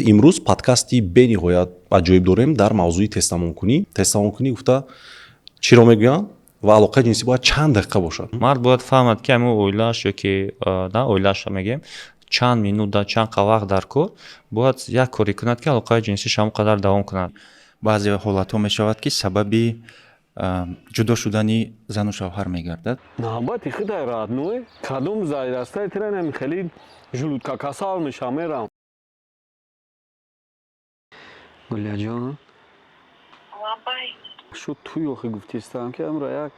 Имрӯз подкасти бениҳоят аҷоиб дорем дар мавзӯи тезтамомкунӣ. Тезтамомкунӣ гуфта чиро мегӯянд ва алоқаи ҷинсӣ бояд чанд дақиқа бошад? Мард бояд фаҳмад, ки ҳамин оилааш ёки на оилааш мегӯем, чанд минут, чанд вақт дар кор бояд як коре кунад, ки алоқаи ҷинсиш ҳамон қадар давом кунад. Баъзе ҳолатҳо мешавад, ки сабаби ҷудо шудани зану шавҳар мегардад. Навбати худай, родной, кадом зайрастай тиренами хеле желудка касал меша, мерам. Гулияҷон. Лабай. Шуд туй охи, гуфтистам, ки амра як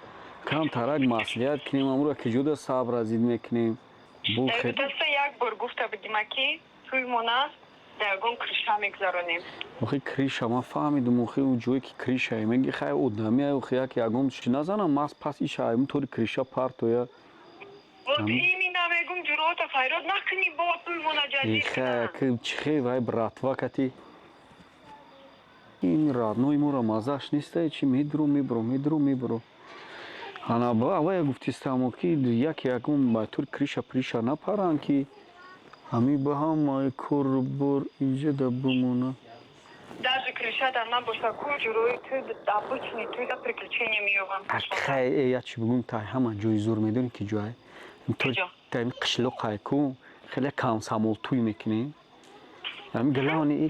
кам тарак маслиҳат кунем, амра ки ҷуда сабр азид мекунем. Даста як бор гуфта будима, ки туймон аст, дар ягон крыша мегузаронем. Охи, крыша ман фаҳмидум, охи, ӯ ҷое ки крышае меги, хай, одами, охи, як ягон чи назанам мас пас иша тори крыша партоя. Вот именно мегум, ҷурота файрод накунӣ, бо туймона ҷадид. Хай, чихе вай братва кати ин родной моро маззаш нестае, чи медуру мебуро, медуру мебуро. Ана авая гуфтистамо, ки як ягон ба тури крыша приша напаранд, ки ҳами ба ҳамаи кору бор инҷа бимона. Даже крыша дар набоша ку, ҷурои ту обычный туйда приключения меёбам. Хай, я чи бигум, тай ҳама ҷои зур медонӣ ки ҷой тай қишлоқай ку, хеле комсомол туй мекунем. Ҳами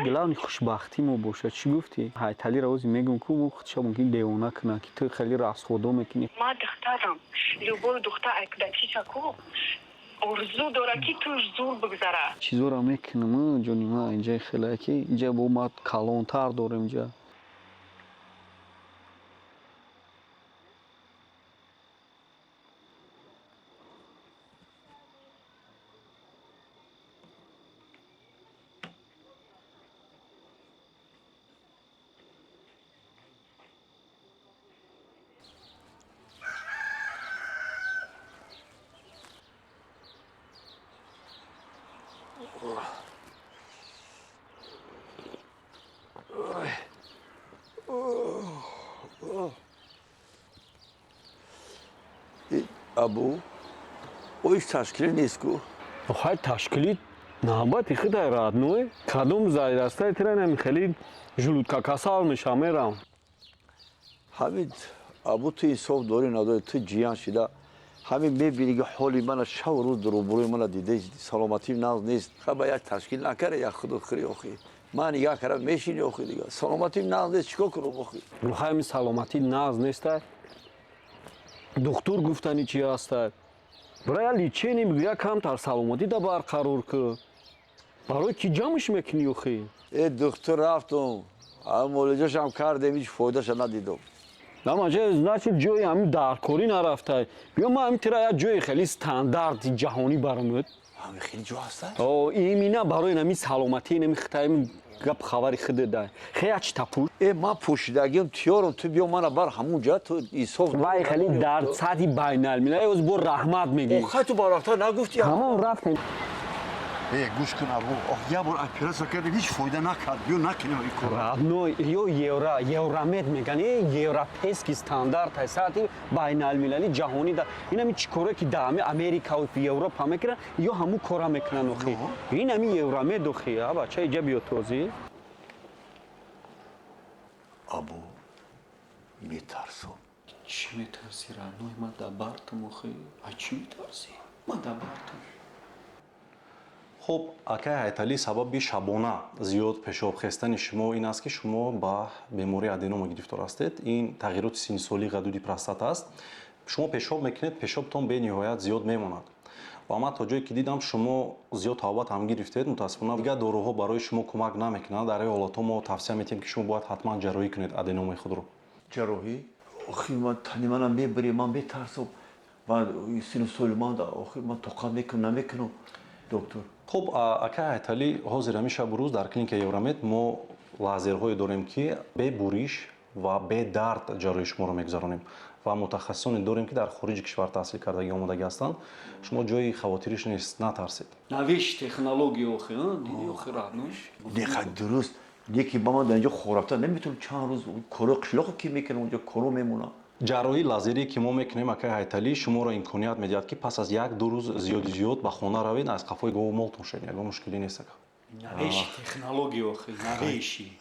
главный хушбахтӣ мо бошад. Чӣ гуфтӣ, ҳайталиро ози мегум ку, мо худша мумкин девона кунад, ки ту хеле расходо мекунӣ. Ма духтарам, любой духтар айкудакиша ку орзу дорад, ки туш зур бигзара. Чизоро мекунам, ҷони ма, инҷа хеле ки инҷа бо ма калонтар дорем инҷа. Абу, оиш ташкилӣ нест ку? Хай, ташкилӣ навбати худай, родной, кадом зайрастай тиренами хеле желудка касал меша, мерам. Ҳамин, абу, ту инсоф дорӣ, надорӣ, ту ҷиян шида ҳамин мебинӣ, ки ҳоли мана шаву рӯз рӯбурӯи мана дида, саломатим нағз нест. Хаба як ташкил накарда, як худу хӯри, охи, ман нигаҳ кардам, мешини, охи, дига саломатим нағз нест, чикор кунам, охи? Хай, ҳами саломатӣ нағз неста, духтур гуфтани чи ҳаста, бира я лечение бигӯя, камтар саломатӣ да барқарор ку, барои ки ҷамъш мекунӣ, охи? Э, духтур рафтум, муолиҷашам кардем, ҳеҷ фоидаша надидум. Намаҷа, значит, ҷои ҳамин даркорӣ нарафта. Биё, ман ҳамин тира як ҷои хеле стандарти ҷаҳонӣ баромад. Ҳамин хеле ҷо ҳаста? О, имина барои нами саломатӣ, нами хитаи гап хабари худ да. Хе, чи тапуш? Э, ман пӯшидагиам тиёрам, ту биё мана бар ҳамун ҷа, ту инсоф. Вай хеле дар сатҳи байналмилал, оз бо раҳмат мегӣ. Хай, ту барвақта нагуфтӣ. Ҳамон рафтем. Э, гӯш кун, абу, як бор оператсия кардем, ҳеҷ фоида накард, биё накунем ин корро. Родной, ё евро евромед меган, э, европейский стандарт ай, сатҳи байналмилалӣ, ҷаҳонӣ да. Ин ҳами чӣ коре ки дар ҳами Америкаву Европа мекунанд, ё ҳамун кора мекунанд, охи. Ин ҳами евромед, охи. А бача, иҷа биё тозӣ. Абу, метарсам. Чӣ метарсӣ, родной? Ман дар бартам, охи, а чӣ метарсӣ? Ман дар бартам. Хуб, акай Ҳайталӣ, сабаби шабона зиёд пешоб хестани шумо ин аст, ки шумо ба бемории аденома гирифтор ҳастед. Ин тағйироти синнисолии ғадуди простата аст. Шумо пешоб мекунед, пешобтон бениҳоят зиёд мемонад ва ман то ҷое ки дидам, шумо зиёд тавбат ҳам гирифтед. Мутаассифона, дигар доруҳо барои шумо кӯмак намекунанд. Дар ин ҳолатҳо мо тавсия метиҳем, ки шумо бояд ҳатман ҷарроҳӣ кунед аденомаи худро. Ҷарроҳӣ? Охи, ман тани манам мебарӣ, ман метарсам, ман сину соли ман, охи, ман тоқат мекунам, намекунам, доктор. Хуб, акай Ҳайталӣ, ҳозир ҳамин шабу рӯз дар клиникаи Евромед мо лазерҳое дорем, ки бе буриш ва бе дард ҷарроҳии шуморо мегузаронем ва мутахассисоне дорем, ки дар хориҷи кишвар таҳсил кардагӣ омодагӣ ҳастанд. Шумо ҷои хавотириш нест, натарсед. Новейший технология, охи, диди, охи, родной? Не, хай, дуруст, неки ба ман дар инҷо хорафта наметавонам чанд рӯз, коро қишлоқо ки мекунам, онҷо коро мемонам. Ҷарроҳии лазерие, ки мо мекунем, акай Ҳайталӣ, шуморо имконият медиҳад, ки пас аз як ду рӯз зиёди зиёд ба хона равед, аз қафои гову молтон шавед, ягон мушкилӣ нест, ака. Навеши технология охи, навеши.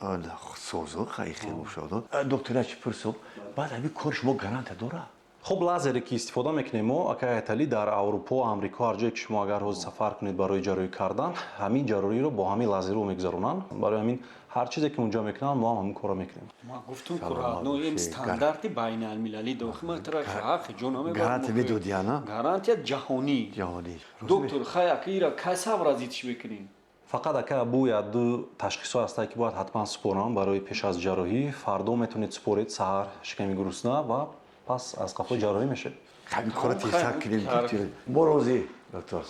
Созо хай хел бошад. Доктор, чӣ пурсо? Баъд ҳамин кори шумо гарантия дора? Хуб, лазере ки истифода мекунем мо, акай Айталӣ, дар Аврупо, Амрико, ҳар ҷое ки шумо агар ҳозир сафар кунед барои ҷарроҳӣ кардан, ҳамин ҷарроҳиро бо ҳамин лазерҳо мегузаронанд. Барои ҳамин ҳар чизе ки унҷо мекунанд, мо ҳам ҳамин корро мекунем. Ма гуфтум ку родно им стандарти байналмилалӣ дохи ма тра ҳақ ҷо намебарам. Гарантия медодӣ, ана? Гарантия ҷаҳонӣ. Ҷаҳонӣ. Доктор, хай ака ира кай савразитиш мекунем? Фақат ака бу як ду ташхисҳо ҳастанд, ки бояд ҳатман супорам барои пеш аз ҷарроҳӣ. Фардо метавонед супоред саҳар шиками гурусна ва пас аз қафои ҷарроҳӣ мешавед. Ҳамин корро тезтар кунем, доктор. Мо розӣ, доктор.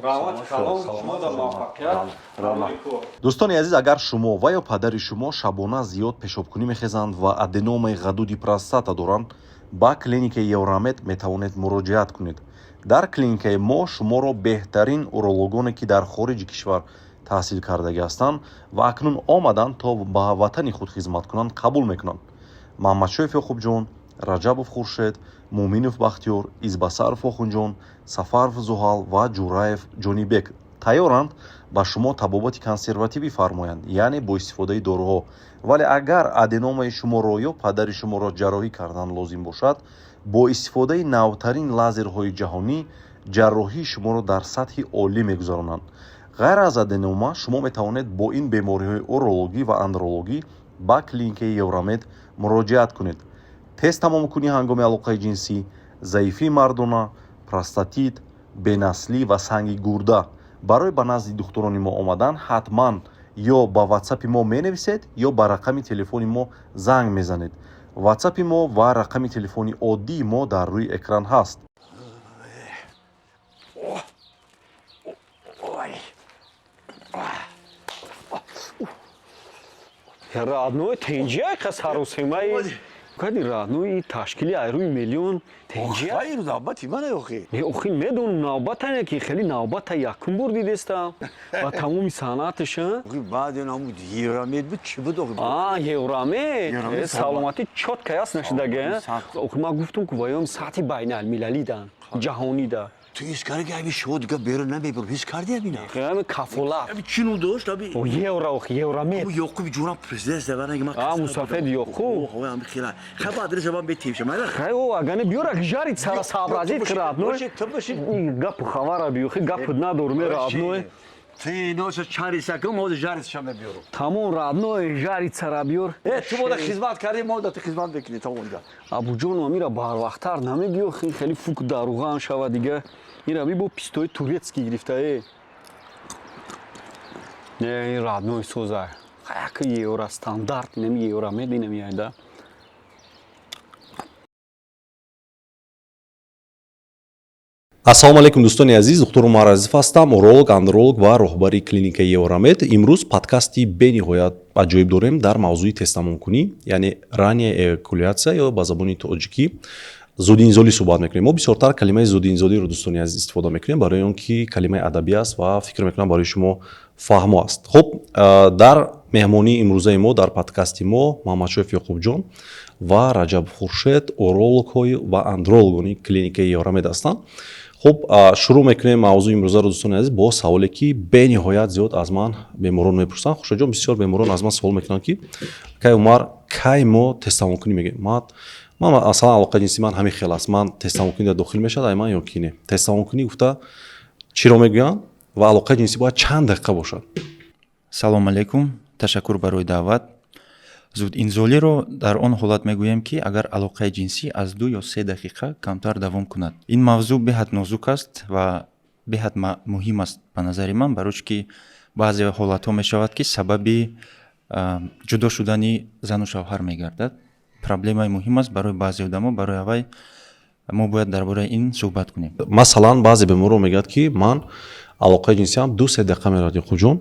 Раҳмати калон, шумо дар муваффақият. Дӯстони азиз, агар шумо ва ё падари шумо шабона зиёд пешобкунӣ мехезанд ва аденомаи ғадуди простата доранд, ба клиникаи Еврамед метавонед муроҷиат кунед. Дар клиникаи мо шуморо беҳтарин урологоне, ки дар хориҷи кишвар таҳсил кардагӣ ҳастанд ва акнун омаданд то ба ватани худ хизмат кунанд, қабул мекунанд. Маҳмадшоев Ёқубҷон, Раҷабов Хуршед, Муъминов Бахтиёр, Избасаров Охунҷон, Сафаров Зуҳал ва Ҷураев Ҷонибек тайёранд ба шумо табобати консервативӣ фармоянд, яъне бо истифодаи доруҳо. Вале агар аденомаи шуморо ё падари шуморо ҷарроҳӣ кардан лозим бошад, бо истифодаи навтарин лазерҳои ҷаҳонӣ ҷарроҳии шуморо дар сатҳи олӣ мегузаронанд. Ғайр аз аденома шумо метавонед бо ин бемориҳои урологӣ ва андрологӣ ба клиникаи Еврамед муроҷиат кунед: тез тамомкунӣ ҳангоми алоқаи ҷинсӣ, заифии мардона, простатит, бенаслӣ ва санги гурда. Барои ба назди духтурони мо омадан ҳатман ё ба ватсапи мо менависед, ё ба рақами телефони мо занг мезанед. Ватсапи мо ва рақами телефони оддии мо дар рӯи экран ҳаст. Родной тенҷия ка саросемаи кади родной ташкили айрӯи миллион тенҷия. Хайр, навбати ман охи. Не, охи медонам, навбатане ки хеле навбата якум бор дидестам ва тамоми санъаташа. Охи баъд ин ҳамун Еврамед буд, чӣ буд охи? А, Еврамед, саломатӣ чётко ясно шудага. Охи ман гуфтум ку ваём сатҳи байналмилалӣ дан, ҷаҳонӣ да. Ту ҳис кардӣ ки ҳамин шумо дига берун намебурм, ҳис кардӣ ҳамина? Ҳамин кафолат. Ҳамин чӣ ном дошт ҳамин? О, евро, охи Еврамед. Ҳамун Ёқуби ҷонам президент зада, ман. А, мусафед Ёқуб. Ҳо, ҳамин хела. Хай ба адреса ман бетим шама. Хай о, агане биёра жарит сара сообразит родной. Ту боши. Гапу хабара биё, хи гапу надорум, родной. Ты носа чариса кун, мо жарит шама биёру. Тамом, родной, жарит сара биёр. Э, ту мода хизмат кардӣ, мо да ту хизмат мекунӣ, тамом дига. Абуҷон, амира барвақттар намегиё, хеле фук даруған шава дига. Ира ми бо пистои турецкий гирифта, э. Не, ин родной соза. Хаяк евро стандарт, неми Евромед, инами айда. Ассалому алайкум, дӯстони азиз, духтур Умар Азизов ҳастам, уролог, андролог ва роҳбари клиникаи Евромед. Имрӯз подкасти бениҳоят аҷоиб дорем дар мавзӯи тезтамомкунӣ, яъне ранняя эякуляция ё ба забони тоҷикӣ зудинзолӣ суҳбат мекунем. Мо бисёртар калимаи зудинзолиро, дӯстони азиз, истифода мекунем, барои он ки калимаи адабӣ аст ва фикр мекунам барои шумо фаҳмо аст. Хуб, дар меҳмонии имрӯзаи мо дар подкасти мо Маҳмадшоев Ёқубҷон ва Раҷаб Хуршед, урологҳои ва андрологони клиникаи Евромед ҳастанд. Хуб, шурӯъ мекунем мавзӯи имрӯзаро, дӯстони азиз, бо саволе, ки бениҳоят зиёд аз ман беморон мепурсанд. Хуршедҷон, бисёр беморон аз ман савол мекунанд, ки кай Умар, кай мо тезтамомкунӣ мегӯем? Ман масалан алоқаи ҷинсии ман ҳамин хел аст, ман тезтамомкунӣ дар дохил мешавад ай ман ё ки не? Тезтамомкунӣ гуфта чиро мегӯянд ва алоқаи ҷинсӣ бояд чанд дақиқа бошад? Салом алейкум, ташаккур барои даъват. Зудинзолиро дар он ҳолат мегӯем, ки агар алоқаи ҷинсӣ аз 2 ё 3 дақиқа камтар давом кунад. Ин мавзӯъ беҳад нозук аст ва беҳад муҳим аст ба назари ман, барои чӣ ки баъзе ҳолатҳо мешавад, ки сабаби ҷудо шудани зану шавҳар мегардад. Проблемаи муҳим аст барои баъзе одамо, барои аввай мо бояд дар бораи ин суҳбат кунем. Масалан, баъзе беморон мегӯяд, ки ман алоқаи ҷинсиам 2-3 дақиқа меравад, Ёқубҷон,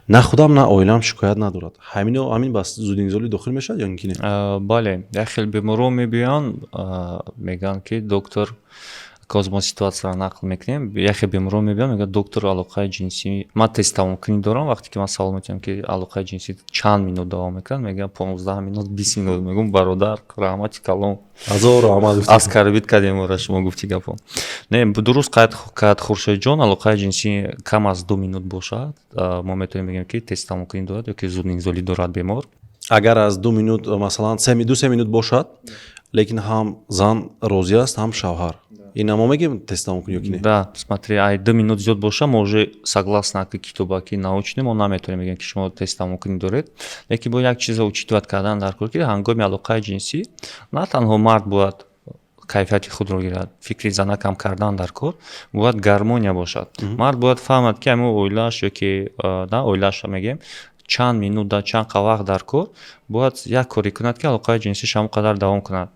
на худам, на оилаам шикоят надорад. Ҳамино ҳамин ба зудинзолӣ дохил мешавад ё ин ки не? Бале, як хел беморон мебиёянд, мегӯянд, ки доктор, Ҳозир мо ситуатсияро нақл мекунем. Яхе беморон мебиён, мегӯяд: «Доктор, алоқаи ҷинсӣ ман тез тамомкунӣ дорам». Вақте ки ман савол метиҳам, ки алоқаи ҷинсӣ чанд минут давом мекунад, мегӯяд: 15 минут, 20 минут. Мегӯм: «Бародар, раҳмати калон». Ҳазор раҳмат. Оскорбить кардем ора, шумо гуфти гапо. Не, дуруст қайд кард Хуршедҷон: алоқаи ҷинсӣ кам аз 2 минут бошад, мо метавонем бигӯем, ки тез тамомкунӣ дорад ё ки зудинзолӣ дорад бемор. Агар аз 2 минут, масалан, 2-3 минут бошад, лекин ҳам зан розӣ аст, ҳам шавҳар, ин мо мегӯем тез тамомкунӣ ё ки не? Да, смотри, ай 2 минут зиёд боша, мо уже согласно китобаки научный мо наметавонем бигӯем, ки шумо тез тамомкунӣ доред. Лекин бояд як чизро учитывать кардан дар кор, ки ҳангоми алоқаи ҷинсӣ на танҳо мард бояд кайфияти худро гирад, фикри занакам кардан дар кор, бояд гармония бошад. Мард бояд фаҳмад, ки ҳамин оилааш ё ки на оилааш мегӯем, чанд минут да чанд вақт дар кор бояд як коре кунад, ки алоқаи ҷинсиш ҳамон қадар давом кунад.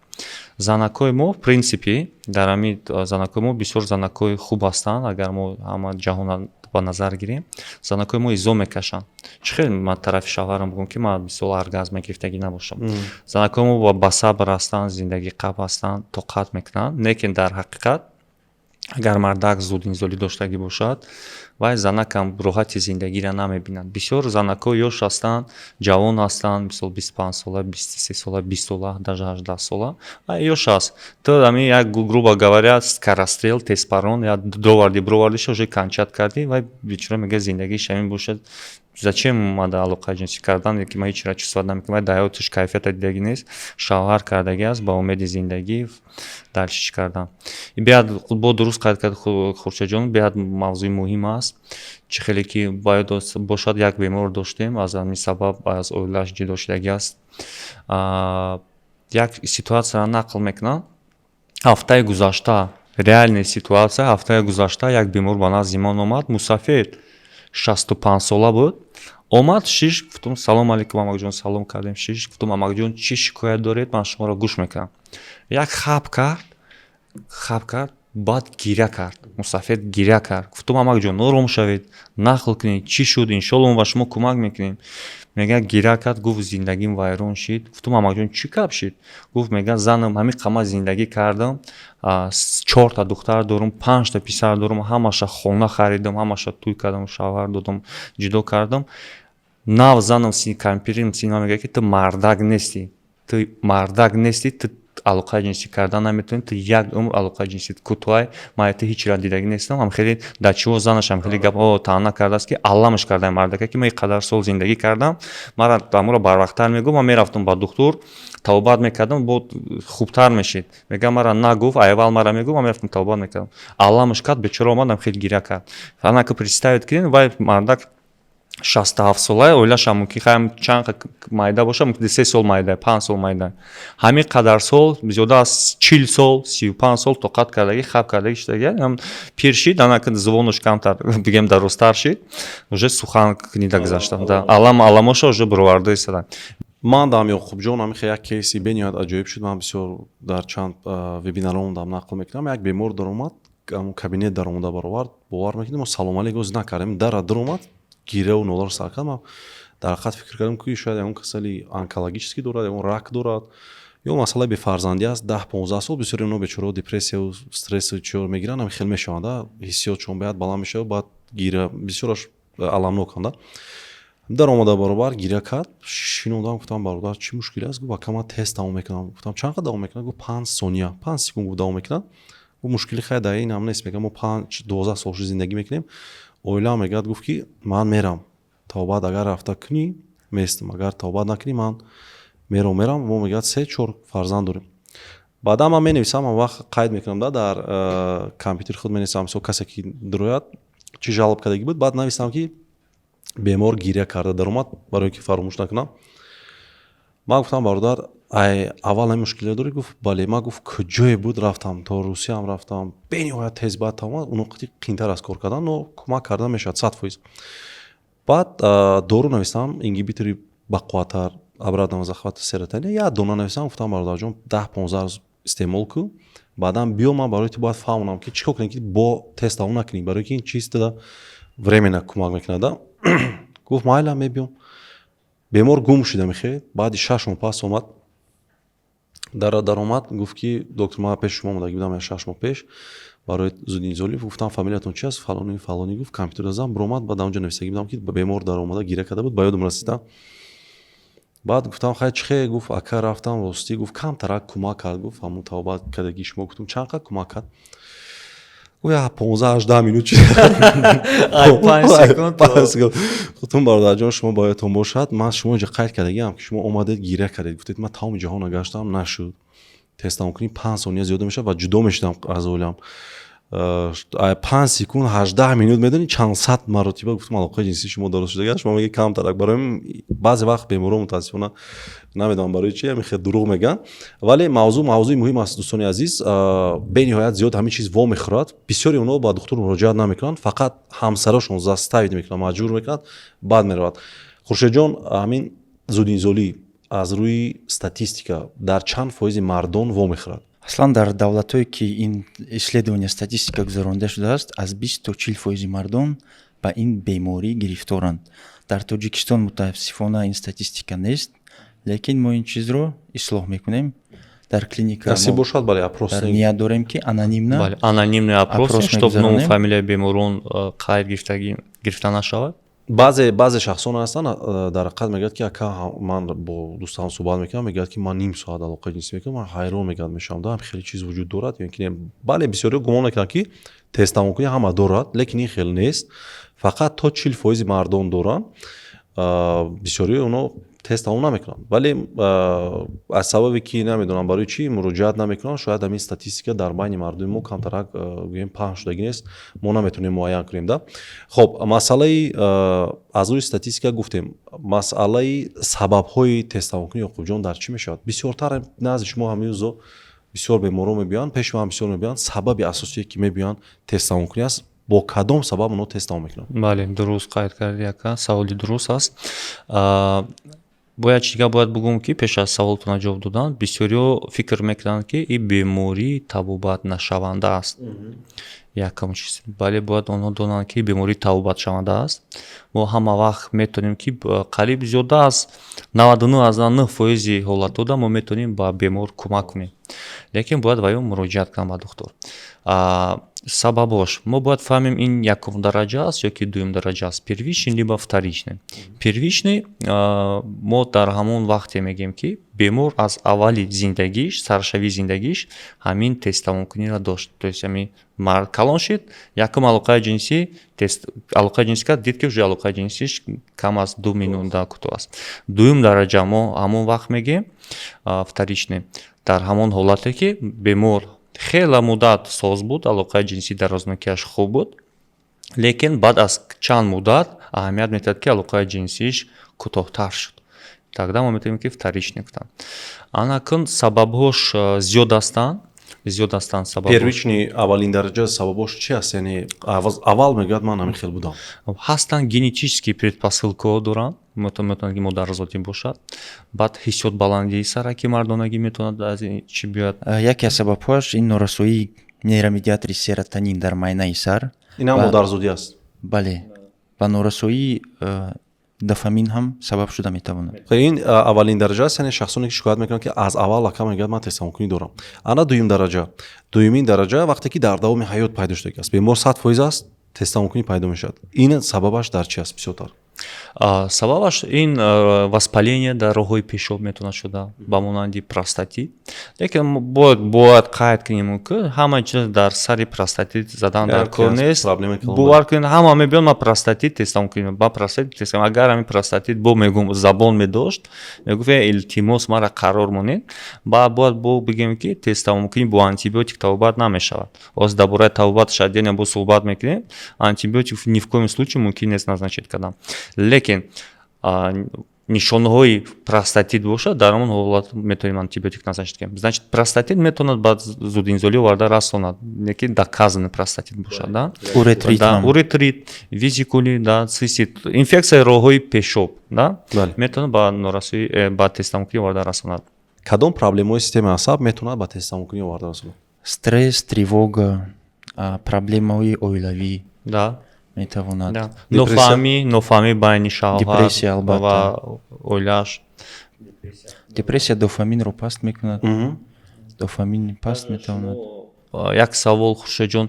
Занакҳои мо, в принципе, дар ҳамин занакҳои мо бисёр занакҳои хуб ҳастанд. Агар мо ҳама ҷаҳонро ба назар гирем, занакҳои мо изо мекашанд. Чӣ хел ман тарафи шавҳарам бигӯм, ки ман мисол оргазм гирифтагӣ набошам? Занакҳои мо ба сабр ҳастанд, зиндагиқаб ҳастанд, тоқат мекунанд. Лекин дар ҳақиқат, агар мардак зудинзолӣ доштагӣ бошад, вай занакам роҳати зиндагиро намебинад. Бисёр занакҳо ёш ҳастанд, ҷавон ҳастанд, мисол, 25 сола, 23 сола, 20 сола, даже 18 сола, ёш аст. Ту ами як, грубо говоря, скорострел, тезпарон я доварди, бировардиша, уже кончать кардӣ. Вай бечора мегӯяд: «Зиндагии ҳамин бошад, зачем омада алоқаи ҷинсӣ кардан, ки ман ҳечро чувствовать намекунам?» Вай дар ҳаёташ кайфията дидагӣ нест, шавҳар кардагӣ аст ба умеди зиндагӣ дальше чӣ кардан. Беҳад бо дуруст қайд кард Хуршедҷон, беҳад мавзӯи муҳим аст. Чӣ хеле ки бояд бошад, як бемор доштем, аз ҳамин сабаб аз оилааш ҷудо шудагӣ аст. Як ситуатсияро нақл мекунам. Ҳафтаи гузашта, реальная ситуация, ҳафтаи гузашта як бемор ба назди ман омад, мусафир, 65 сола буд. Омад, шиш, гуфтум: «Салом алейкум, амакҷон». Салом кардем, шиш, гуфтум: «Амакҷон, чӣ шикоят доред? Ман шуморо гӯш мекунам». Як хаб кард, хаб кард, баъд гиря кард. Мусафир гиря кард. Гуфтум: «Амакҷон, ором шавед, нақл кунед, чӣ шуд, иншолло мо ба шумо кӯмак мекунем». Мегӯяд, гиря кард, гуфт: «Зиндагим вайрон шид». Гуфтум: «Амакҷон, чӣ гап шид?» Гуфт, мегӯяд: «Занам, ҳамин қама зиндагӣ кардам, чорта духтар дорум, панҷта писар дорум, ҳамаша хона харидам, ҳамаша тӯй кардам, шавҳар додам, ҷудо кардам. Нав занам, кампирим сина, мегӯяд, ки ту мардак нестӣ, ту мардак нестӣ, ту алоқаи ҷинсӣ кардан наметавонӣ, ту як умр алоқаи ҷинсӣ кӯтоҳай, ман ту ҳеҷ чиро дидагӣ нестам». Ҳам хеле дар чиво занашам хеле гап таъна кардааст, ки алламаш кардаам мардака, ки ман ин қадар сол зиндагӣ кардам, мара амуро барвақттар мегуфт, ман мерафтам ба духтур, тавбат мекардам, бо хубтар мешид. Мегӯям, мара нагуфт, аввал мара мегуфт, ман мерафтам, тавбат мекардам. Алламаш кард, бечора омадам, хеле гиря кард. Анака представить кунед, вай мардак 67 сола, оилашам мумкин хаям чанд майда боша, мумкин 3 сол майда, 5 сол майда. Ҳамин қадар сол, зиёда аз 40 сол, 35 сол тоқат кардагӣ, хаб кардагӣ шудагӣ, пир шид, анака зубонаш камтар, бигем, дарозтар шид, уже сухан книда гузашта, алам аламоша уже бироварда истода. Ман дам, Ёқубҷон, ҳамин як кейси бениҳоят аҷоиб шуд. Ман бисёр дар чанд вебинаром дам нақл мекунам. Як бемор даромад, кабинет даромада баровард, бовар мекунем, мо салом алейк оз накардем, дара даромад, гиряву ноларо сар кард. Ман дар ҳақиқат фикр кардам, ки шояд ягон касали онкологический дорад, ягон рак дорад ё масъалаи бефарзандӣ аст. 10-15 сол бисёри оно бечорао депрессияу стрессу чиё мегиранд, ҳами хел мешаванд, ҳиссиётшон беҳад баланд мешавад, баъд гиря бисёраш аламноканда. Дар омада баробар гиря кард, шинодам, гуфтам: «Бародар, чӣ мушкиле аст?» Гуфт: «Ака, ман тест давом мекунам». Гуфтам: «Чанд қадр давом мекунад?» Гуфт: «5 сония, 5 секунд», гуфт, «давом мекунад». Гуфт: «Мушкили хай дар ин ҳам нест», мегӯяд, «мо 12 сол шуд зиндагӣ мекунем, оилаам, мегӯяд, гуфт, ки ман мерам, тавбат агар рафта кунӣ, местам, агар тавбат накунӣ, ман мером, мерам. Мо, мегӯяд, се чор фарзанд дорем». Баъдан ман менависам, он вақт қайд мекунам да дар компютери худ менависам, мисол, касе ки дурояд, чӣ жалоб кардагӣ буд. Баъд нависам, ки бемор гиря карда даромад, барое ки фаромӯш накунам. Ман гуфтам: «Бародар, ай аввал ҳамин мушкилиро дорӣ?» Гуфт: «Бале». Ман, гуфт, куҷое буд рафтам, то Русияам рафтам, бениҳоят тез баъд тамомад, оно қати қиинтар аст кор кардан, но кӯмак кардан мешавад 100%. Баъд дору нависам, ингибитори бақувваттар обратного захвата серотонина, як дона нависам. Гуфтам: «Бародарҷон, 10-15 рӯз истеъмол кун, баъдан биё, ман барои ту бояд фаҳмонам, ки чӣ кор кунем, ки бо тест давом накунӣ, барое ки ин чиз туда временно кӯмак мекунад». Гуфт: «Майла, мебиём». Бемор гум шуда мехе. Баъди 6 моҳ пас омад, даромад, гуфт, ки: «Доктор, ман пеши шумо омадагӣ будам 6 моҳ пеш, Барои зудинзолӣ гуфтам: «Фамилиятон чи аст?» Фалони фалонӣ гуфт. Компютер зам биромад, баъд онҷо нависагӣ будам, ки бемор даромада гиря карда буд, ба ёдам расида. Баъд гуфтам: «Хай, чӣ хе?» Гуфт: «Ака, рафтам, ростӣ, гуфт, камтарак кӯмак кард, гуфт, ҳамун табобат кардагии шумо». Гуфтам: «Чанд қад кӯмак кард?» Гуфт: 15-18 минут чи». 5 секунд. Гуфтам: «Бародарҷон, шумо ба ёдтон бошад, ман шумо инҷа қайд кардагиам, ки шумо омадед, гиря кардед, гуфтед: ман тамоми ҷаҳонро гаштам, нашуд, тезтамомкунӣ 5 сония зиёда мешавад ва ҷудо мешудам аз оилам. 5 секунд 18 минут, медонӣ, чанд сад маротиба, гуфтам, алоқаи ҷинсии шумо дароз шудага, шумо меги камтарак». Барои баъзе вақт беморон, мутаассифона, намедонам барои чи ҳамин хел дурӯғ мегӯянд, вале мавзӯъ мавзӯи муҳим аст, дӯстони азиз. Бениҳоят зиёд ҳамин чиз вомехӯрад. Бисёри онҳо ба духтур муроҷиат намекунанд, фақат ҳамсарошон заставить мекунанд, маҷбур мекунанд, баъд меравад. Хуршедҷон, ҳамин зудинзолӣ аз рӯи статистика дар чанд фоизи мардон вомехӯрад? Аслан дар давлатҳое, ки ин исследование, статистика гузаронида шудааст, аз 20 то 40 фоизи мардон ба ин беморӣ гирифторанд. Дар Тоҷикистон, мутаассифона, ин статистика нест, лекин мо ин чизро ислоҳ мекунем дар клиника. Насиб бошад, бале, опрос. Дар ният дорем, ки анонимно Анонимный опрос, чтоб ному фамилияи беморон қайд гирифта нашавад. Баъзе шахсон ҳастанд, дар ҳақиқат мегӯяд, ки ака, ман бо дӯстам суҳбат мекунам, мегӯяд, ки ман ним соат алоқаи ҷинсӣ мекунам, ман ҳайрон, мегӯяд, мешавам, да хеле чиз вуҷуд дорад ё ки не. Бале, бисёриҳо гумон мекунанд, ки тезтамомкунӣ ҳама дорад, лекин ин хел нест. Фақат то 40 фоизи мардон доранд. Бисёриҳои онҳо тез тамом намекунанд, вале аз сабабе ки намедонам барои чӣ муроҷиат намекунанд, шояд ҳамин статистика дар байни мардуми мо камтарак, гӯем, паҳн шудагӣ нест, мо наметавонем муайян кунем да. Хоб, масъалаи аз рӯи статистика гуфтем, масъалаи сабабҳои тезтамомкунӣ, Ёқубҷон, дар чӣ мешавад бисёртар? Назди шумо ҳамин рӯзо бисёр беморон мебиёянд, пеши ман бисёр мебиёянд. Сабаби асосие, ки мебиёянд, тезтамомкунӣ аст. Бо кадом сабаб онҳо тез тамом мекунанд? Бале, дуруст қайд карди, ака, саволи дуруст аст. Бояд чи дигар бояд бугӯм, ки пеш аз саволтона ҷавоб додан, бисёриҳо фикр мекунанд, ки ин беморӣ табобатнашаванда аст. Якум чиз, бале, бояд онҳо донанд, ки беморӣ табобатшаванда аст. Мо ҳама вақт метавонем, ки қариб зиёда аз 99,9 фоизи ҳолатҳода мо метавонем ба бемор кӯмак кунем, лекин бояд ва ё муроҷиат кунанд ба духтур. Сабабош мо бояд фаҳмем, ин якум дараҷа аст ё ки дуюм дараҷа аст, первичный либо вторичный. Первичный мо дар ҳамон вақте мегӯем, ки бемор аз аввали зиндагиш, саршавии зиндагиш ҳамин тезтамомкуниро дошт, то есть ҳамин мард калон шид, якум алоқаи ҷинсӣ, алоқаи ҷинсӣ кард, дид, ки уже алоқаи ҷинсиш кам аз 2 минута кӯтоҳ аст. Дуюм дараҷа мо ҳамон вақт мегӯем, вторичный, дар ҳамон ҳолате, ки бемор хеле муддат соз буд, алоқаи ҷинсӣ дарознокиаш хуб буд, лекин баъд аз чанд муддат аҳамият медиҳад, ки алоқаи ҷинсиш кӯтоҳтар шуд, тогда мо метавонем, ки вторичный гуфтам. Анакун сабабҳош зиёд ҳастанд сабабҳо. Первичный, аввалин дараҷа, сабабҳош чи аст? Яъне аввал мегӯяд: ман ҳамин хел будам. Ҳастанд, генетические предпосылкаҳо доранд, метавонад, ки модарзодӣ бошад, баъд ҳиссиёт баландии сараки мардонагӣ метавонад аз ин чӣ биёяд. Яке аз сабабҳоаш ин норасоии нейромедиатори серотонин дар майнаи сар. Ин ҳам модарзодӣ аст? Бале, ва норасоии дофамин ҳам сабаб шуда метавонад. Ин аввалин дараҷа аст, яъне шахсоне, ки шикоят мекунанд, ки аз аввал ака, мегӯяд, ман тезтамомкунӣ дорам. Ана дуюм дараҷа. Дуюмин дараҷа вақте ки дар давоми ҳаёт пайдо шудагӣ аст, бемор 100% аст, тезтамомкунӣ пайдо мешавад. Ин сабабаш дар чи аст бисёртар? Сабабаш ин воспаление дар роҳҳои пешоб метавонад шуда, ба монанди простатит. Лекин бояд қайд кунем, ки ҳама чиз дар сари простатит задан дар кор нест. Бовар кунед, ҳама мебиён: ма простатит тестам кунем, ба простатит тестам. Агар ҳамин простатит бо мегум забон медошт, мегуфт: «Илтимос, мара қарор монед». Ба бояд бо бигем, ки тезтамомкунӣ бо антибиотик табобат намешавад. Ҳозир дар бораи табобаташ отдельно бо суҳбат мекунем. Антибиотик ни в коем случае мумкин нест назначить кардан, лекин нишонаҳои простатит бошад, дар он ҳолат метавонем антибиотик назначить кунем. Значит, простатит метавонад ба зудинзолӣ оварда расонад, лекин доказанный простатит бошад да. Уретрит. Уретрит, везикулит да, цистит, инфексияи роҳҳои пешоб да, метавонад ба норасоӣ, ба тезтамомкунӣ оварда расонад. Кадом проблемаҳои системаи асаб метавонад ба тезтамомкунӣ оварда расонад? Стресс, тревога, проблемаҳои оилавӣ метавонад. Нофаҳмӣ байни шавҳар Депрессия, албатта. ва оилааш. Депрессия дофаминро паст мекунад, дофамин паст метавонад. Як савол, Хуршедҷон,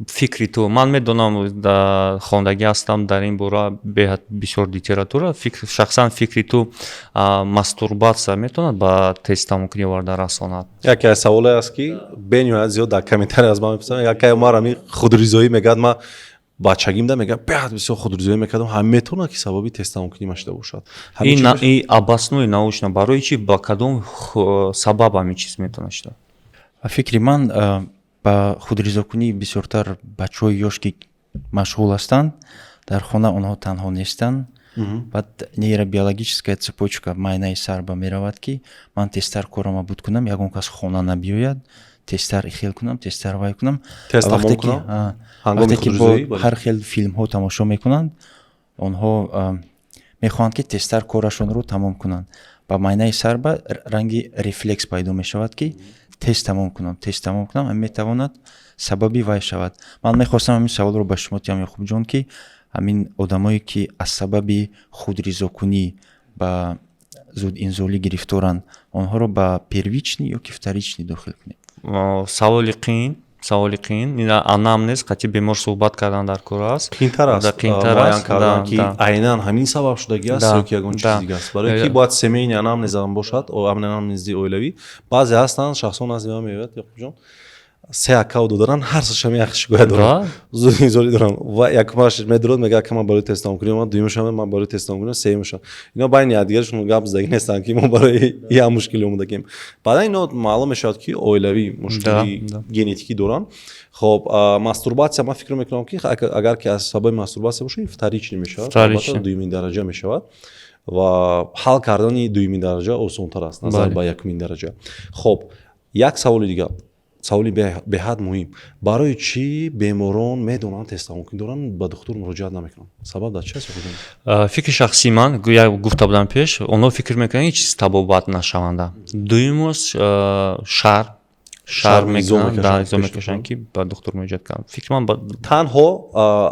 фикри ту. Ман медонам, хондагӣ ҳастам дар ин бора, беҳад бисёр литература. Фикр, шахсан фикри ту, мастурбатсия метавонад ба тезтамомкунӣ оварда расонад? Яке аз саволе аст, ки бениҳоят зиёд дар комментария аз ман мепурсанд. Якае Умар ами худризоӣ мегӯяд, ман бачагимда мегӯяд, беҳад бисёр худризоӣ мекардам, ҳам метавонад, ки сабаби тезтамомкунӣ машида бошад? Ин обоснуй научно, барои чи, ба кадом сабаб ҳамин чиз метавонад шуда? Ба фикри ман, ба худризокунӣ бисёртар бачаҳои ёш ки машғул ҳастанд, дар хона онҳо танҳо нестанд. Баъд нейробиологическая цепочка майнаи сар ба меравад, ки ман тезтар корама буд кунам, ягон кас хона набиёяд, тезтар ихел кунам, тезтар вай кунам. Вақте ки бо ҳар хел филмҳо тамошо мекунанд, онҳо мехоҳанд, ки тезтар корашонро тамом кунанд. Ба майнаи сар ба ранги рефлекс пайдо мешавад, ки тез тамом кунам, тез тамом кунам. Ҳамин метавонад сабаби вай шавад. Ман мехостам ҳамин саволро ба шумо диҳам, Ёқубҷон, ки ҳамин одамое, ки аз сабаби худризокунӣ ба зудинзолӣ гирифторанд, онҳоро ба первичный ё ки вторичный дохил кунем? Саволи қиин, саволи қиин. Анамнез қати бемор суҳбат кардан дар кор аст. Қиинтар аст муайян кардан, ки айнан ҳамин сабаб шудагӣ аст ё ки ягон чизи дига аст, барое ки бояд семейный анамнезам бошад, анамнези оилавӣ. Баъзе ҳастанд шахсон, назди ман меояд, Ёқубҷон, се акав додаранд, ҳар сешам як шикоят доранд, зудинзолӣ доранд. Ва якумаш медурад, мега, ака, ман барои тезтамомкунӣ омад, дуюмашам, ман барои тезтамомкунӣ, сеюмашам. Ино байни якдигарашон гап задагӣ нестанд, ки мо барои як мушкилӣ омадагем. Баъдан ино маълум мешавад, ки оилавӣ мушкили генетикӣ доранд. Хоб, мастурбатсия, ман фикр мекунам, ки агар ки аз сабаби мастурбатсия бошад, ин вторичный мешавад, дуюмин дараҷа мешавад, ва ҳал кардани дуюмин дараҷа осонтар аст назар ба якумин дараҷа. Хоб, як саволи дигар, саволи беҳад муҳим: барои чӣ беморон медонанд, тезтамомкунӣ доранд, ба духтур муроҷиат намекунанд? Сабаб дар чи аст? Фикри шахсии ман, гуфта будам пеш, онҳо фикр мекунанд, ин чиз табобат нашаванда. Дуюмаш, шарм мекунанд, изо мекашанд, ки ба духтур муроҷиат кунанд. Фикри ман. Танҳо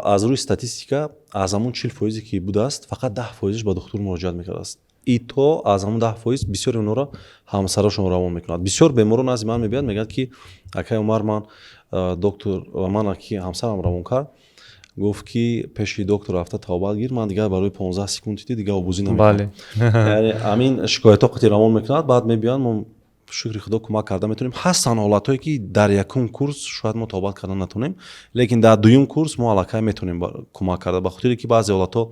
аз рӯи статистика, аз ҳамон 40 фоизе, ки будааст, фақат 10 фоизаш ба духтур муроҷиат мекардааст. И то аз ҳамон 10 фоиз бисёри онҳоро ҳамсарашон равон мекунад. Бисёр беморон назди ман мебиёяд, мегӯяд, ки акай Умар, ман доктор, ман ки ҳамсарам равон кард, гуфт, ки пеши доктор рафта табобат гир, ман дигар барои 15 секунд дигар обузӣ намекунам. Яъне ҳамин шикоятҳо қати равон мекунад. Баъд мебиёянд, мо, шукри худо, кӯмак карда метавонем. Ҳастанд ҳолатҳое, ки дар якум курс шояд мо табобат карда натавонем, лекин дар дуюм курс мо аллакай метавонем кӯмак карда, ба хотире ки баъзе ҳолатҳо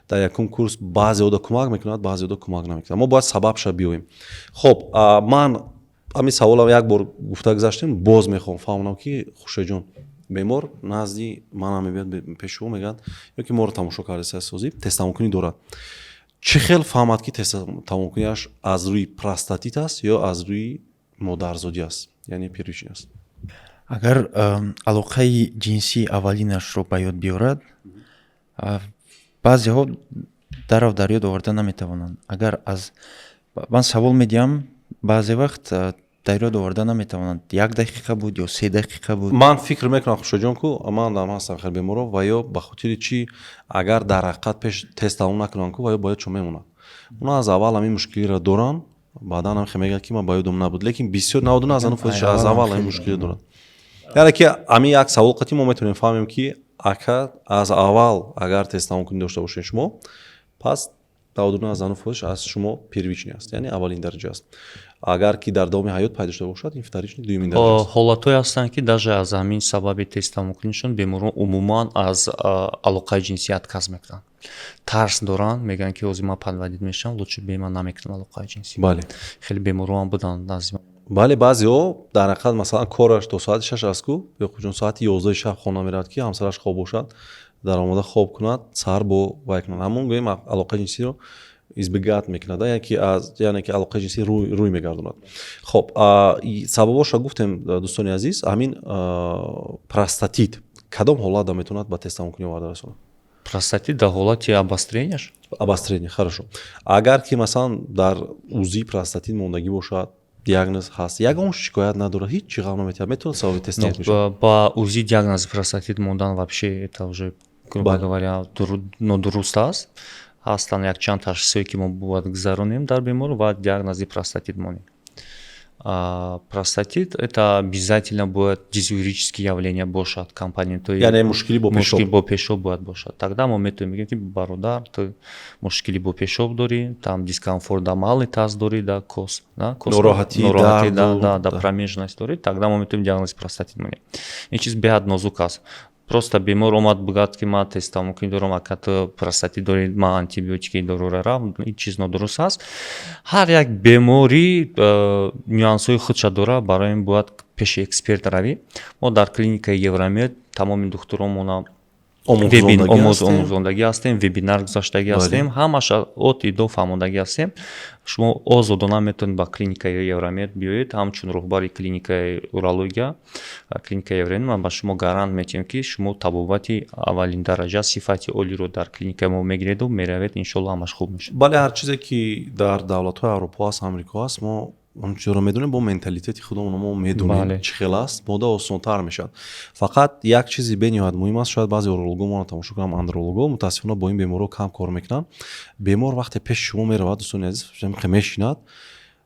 дар якум курс баъзеода кӯмак мекунад, баъзеода кӯмак намекунад. Мо бояд сабабша биёем. Хоб, ман ҳамин саволам як бор гуфта гузаштем, боз мехоҳам фаҳмонам, ки, Хуршедҷон, бемор назди манам мебиёд, пеши ӯ мегӯяд ё ки моро тамошо карда созӣ, тезтамомкунӣ дорад, чӣ хел фаҳмад, ки тезтамомкуниаш аз рӯи простатит аст ё аз рӯи модарзодӣ аст, яъне первичный аст? Агар алоқаи ҷинсии аввалинашро ба ёд биёрад, баъзеҳо дарав дар ёд оварда наметавонанд. Агар аз ман савол медиҳам, баъзе вақт дар ёд оварда наметавонанд, як дақиқа буд ё 3 дақиқа буд. Ман фикр мекунам, Хуршедҷон, ку ман дам ҳастам хел беморо, ва ё ба хотири чӣ, агар дар ҳақиқат пеш тест тамом накунанд ку, ва ё бояд чо мемонад. Онҳо аз аввал ҳамин мушкилиро доранд, баъдан ҳам хе мегӯяд, ки ман ба ёдам набуд, лекин бисёр 99 фоизш аз аввал ҳамин мушкилӣ доранд. Яъне ки ҳамин як савол қатӣ мо метавонем фаҳмем, ки ака, аз аввал агар тезтамомкунӣ дошта бошед шумо, пас 99 фоизш аз шумо первичный аст, яъне аввалин дараҷа аст. Агар ки дар давоми ҳаёт пайдо шуда бошад, ин вторичный, дуюмин дараҷа аст. Ҳолатҳое ҳастанд, ки даже аз ҳамин сабаби тезтамомкунишон беморон умуман аз алоқаи ҷинсӣ отказ мекунанд, тарс доранд, мегӯянд, ки ҳозир ман подводить мешавам, лучше бе ман намекунам алоқаи ҷинсӣ. Хеле беморон буданд назди. Бале, баъзеҳо дар ҳақиқат, масалан, кораш то соати 6 аст ку, Ёқубҷон, соати 11-и шаб хона меравад, ки ҳамсараш хоб бошад, даромада хоб кунад, саҳар бо вай кунад. Ҳамон гӯем, алоқаи ҷинсиро избегать мекунад, яъне ки аз, яъне ки алоқаи ҷинсӣ рӯй мегардонад. Хоб, сабабошро гуфтем, дӯстони азиз. Ҳамин простатит кадом ҳолатда метавонад ба тезтамомкунӣ оварда расонад? Простатит дар ҳолати обострения ш. Обострение, хорошо. Агар ки, масалан, дар УЗИ простатит мондагӣ бошад, диагноз ҳаст, ягон шикоят надорад, ҳеҷ чӣ ғам наметиҳад, метавонад сабаби тезтамомкунӣ шавад? Ба УЗИ диагнози простатит мондан вообще это уже, грубо говоря, нодуруст аст. Ҳастанд якчанд ташхисҳое, ки мо бояд гузаронем дар бемор ва диагнози простатит монем. Простатит — это обязательно бояд дизурические явления бошад, компонентҳои Яъне мушкилӣ бо пешоб. Мушкил бо пешоб бояд бошад. Тогда мо метавонем бигӯем, ки бародар, ту мушкилӣ бо пешоб дорӣ, там дискомфорт да малый таз дорӣ, да кос, да, кос, Нороҳатӣ, нороҳатӣ, да, дарду, да, да, промежность дорӣ, тогда мо метавонем диагноз простатит монем. Ин чиз беҳад нозук аст. Просто бемор омад, бугад, ки ман тезтамокӣ дорам, ака, ту простатит дорӣ, ман антибиотики дорора рав, ин чиз нодуруст аст. Ҳар як беморӣ нюансҳои худша дорад, барои ин бояд пеши эксперт равӣ. Мо дар клиникаи Евромед тамоми духтуромона омӯзондагӣ ҳастем, вебинар гузаштагӣ ҳастем, ҳамаша от и до фаҳмондагӣ ҳастем. Шумо озодона метавонед ба клиникаи Евромед биёед. Ҳамчун роҳбари клиникаи урология, клиникаи Евромед, ман ба шумо гарант метиҳем, ки шумо табобати аввалин дараҷа, сифати олиро дар клиникаи мо мегиреду меравед, иншолло, ҳамаш хуб мешавад. Бале, ҳар чизе ки дар давлатҳои Аврупо аст, Амрико аст, мо он чизро медонем, бо менталитети худамон мо медонем, чӣ хел аст, мода осонтар мешавад. Фақат як чизи бениҳоят муҳим аст. Шояд баъзе урологҳо моро тамошо кунам, андрологҳо мутаассифона бо ин беморҳо кам кор мекунанд. Бемор вақте пеши шумо меравад, дӯстони азиз, мешинад,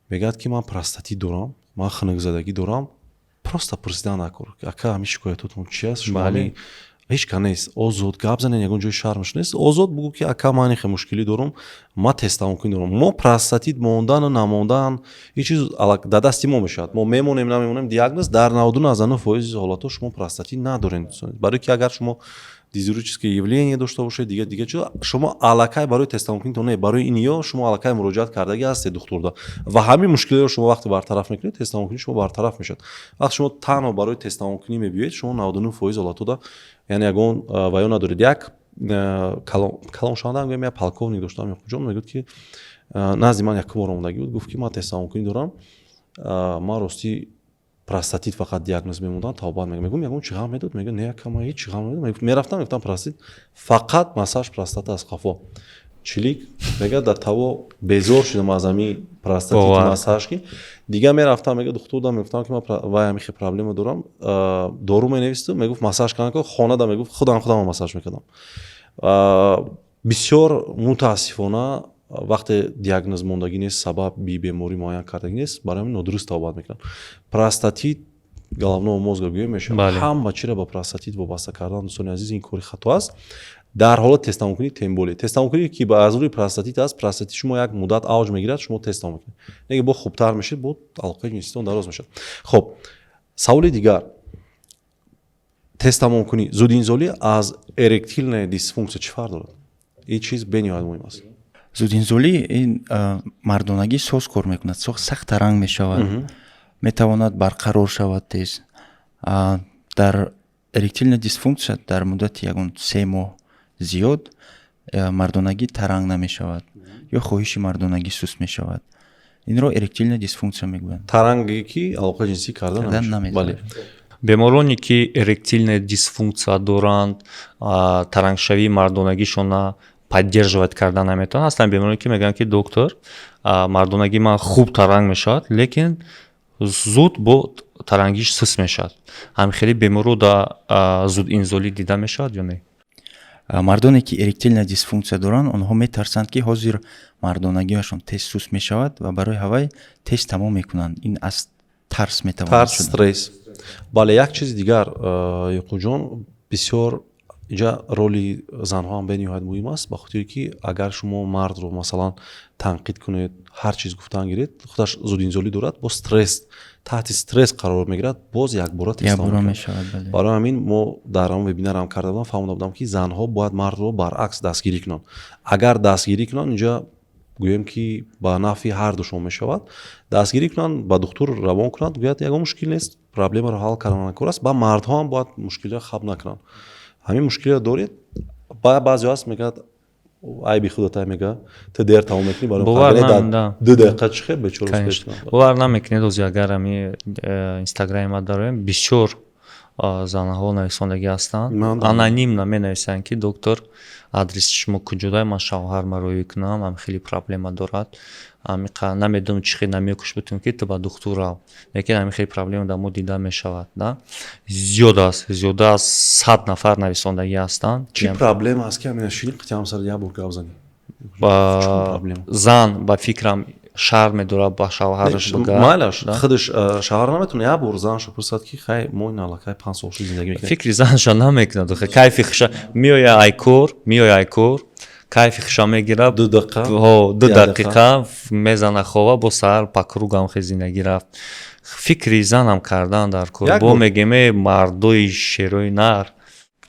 мегӯяд, ки ман простатит дорам, ман хунукзадагӣ дорам. Просто пурсидан накор: ака, ҳамин шикоятотон чи аст? Шумо ҳеҷ ка нест, озод гап занед, ягон ҷои шармаш нест. Озод бугӯ, ки ака, ман ихе мушкилӣ дорам, ман тезтамокунӣ дорам. Мо простатит мондану намондан, ин чиз дар дасти мо мешавад, мо мемонем, намемонем диагноз. Дар 99% ҳолатҳо шумо простатит надоред, барое ки агар шумо дизурическое явление дошта бошед, дига дига чиз, шумо аллакай барои тезтамокунитон не, барои ин ё шумо аллакай муроҷиат кардагӣ ҳастед духтурда ва ҳамин мушкилиро шумо вақте бартараф мекунед, тезтамокунӣ шумо бартараф мешавад. Вақте шумо танҳо барои тезтамокунӣ мебиёед, шумо 99% ҳолатҳода, яъне ягон ваё надоред. Як калоншаванда, гӯям, як полковник доштам, Ёқубҷон, мегӯяд, ки назди ман якум бор омадагӣ буд, гуфт, ки ман тезтамокунӣ дорам, ман ростӣ простатит фақат диагноз мемондам, табобат мегӯям. Мегӯям, ягон чӣ ғам медод? Мегӯяд, не, якама ҳеҷ чӣ ғам намедод. Мерафтам, мегуфтам простатит, фақат массаж простата аз қафо чилик. Мегӯяд, дар таво безор шудам аз ҳами простатити массаж, ки дига мерафтам, мегӯяд, духтурдам мегуфтам, ки ман вай ҳами хе проблема дорам, дору менависту мегуфт, массаж кана хонада, мегуфт, худам худам массаж мекардам. Бисёр мутаассифона, вақте диагноз мондагӣ нест, сабаби беморӣ муайян кардагӣ нест, барои ҳамин нодуруст табобат мекунанд. Простатит головного мозга гӯё мешавад. Ҳама чиро ба простатит вобаста кардан, дӯстони азиз, ин кори хато аст. Дар ҳолати тезтамокунӣ, тем более тезтамокунӣ, ки аз рӯи простатит аст, простатит шумо як муддат авҷ мегирад, шумо тез тамом мекунед, неге бо хубтар мешед, бо алоқаи ҷинситон дароз мешавад. Хоб, саволи дигар: тезтамомкунӣ, зудинзолӣ аз эректильная дисфункция чӣ фарқ дорад? Ин чиз бениҳоят муҳим аст. Зудинзолӣ ин мардонагӣ соз кор мекунад, сахт таранг мешавад, метавонад барқарор шавад тез. Дар эректильная дисфункция дар муддати ягон 3 моҳ зиёд мардонагӣ таранг намешавад ё хоҳиши мардонагӣ суст мешавад. Инро эректильная дисфункция мегӯянд. Таранге, ки алоқаи ҷинсӣ карда наметавонад. Бемороне, ки эректильная дисфункция доранд, тарангшавии мардонагишона поддерживать карда наметавонанд. Ҳастанд бемороне, ки мегӯянд, ки доктор, мардонагии ман хуб таранг мешавад, лекин зуд бо тарангиш суст мешавад. Ҳамин хели беморро дар зудинзолӣ дида мешавад ё не? Мардоне, ки эректильная дисфункция доранд, онҳо метарсанд, ки ҳозир мардонагиашон тез суст мешавад ва барои ҳавай тез тамом мекунанд. Ин аз тарс метавонад. Тарс, стресс, бале. Як чизи дигар, Ёқубҷон, бисёр инҷа роли занҳо ҳам бениҳоят муҳим аст, ба хотире ки агар шумо мардро, масалан, танқид кунед, ҳар чиз гуфтан гиред, худаш зудинзолӣ дорад, бо стресс, таҳти стресс қарор мегирад, боз якбора якбора мешавад, бале. Барои ҳамин мо дар ҳамон вебинарам карда будам, фаҳмода будам, ки занҳо бояд мардро баръакс дастгирӣ кунанд. Агар дастгирӣ кунанд, инҷа гӯем, ки ба нафъи ҳар душон мешавад. Дастгирӣ кунанд, ба духтур равон кунанд, гӯяд, ягон мушкил нест, проблемаро ҳал кардан кор аст. Ба мардҳо ҳам бояд мушкилиро хаб накунанд. Ҳамин мушкилиро доред, баъзеҳо ҳаст, мегӯяд, айби худата, мега, ту дер тамом мекунӣ, барои 2 дақиқа чӣ хел бечора. Бовар намекунед, ози агар ами инстаграми ма дароем, бисёр занҳо нависондагӣ ҳастанд, анонимно менависанд, ки доктор, адреси шумо куҷода, ман шавҳарма роӣ кунам, ам хеле проблема дорад, амиқа намедонам чӣ хел намекуш бутем, ки ту ба духтур рав, лекин ҳамин хеле проблема дар мо дида мешавад, да, зиёд аст, зиёда аз 100 нафар нависондагӣ ҳастанд. Чӣ проблема аст, ки ҳамин шини қити ҳамсар як бор гап занӣ? Зан ба фикрам. Шарм медорад ба шавҳараш бигӯяд. Майлаш, худаш шавҳар наметавонад як бор занашо пурсад, ки хай, мо ин аллакай 5 сол шуд, зиндагӣ мекунем? Фикри занша намекунад. Кайфи хуша меоя айкор, меоя айкор, кайфи хуша мегирад. 2 дақиқа. Ҳо, ду Як дақиқа мезана, хова, бо саҳар по кругам хе зиндагӣ рафт. Фикри занам кардан дар кор. Як бо бор. Мегем: «Э, мардои шерои нар,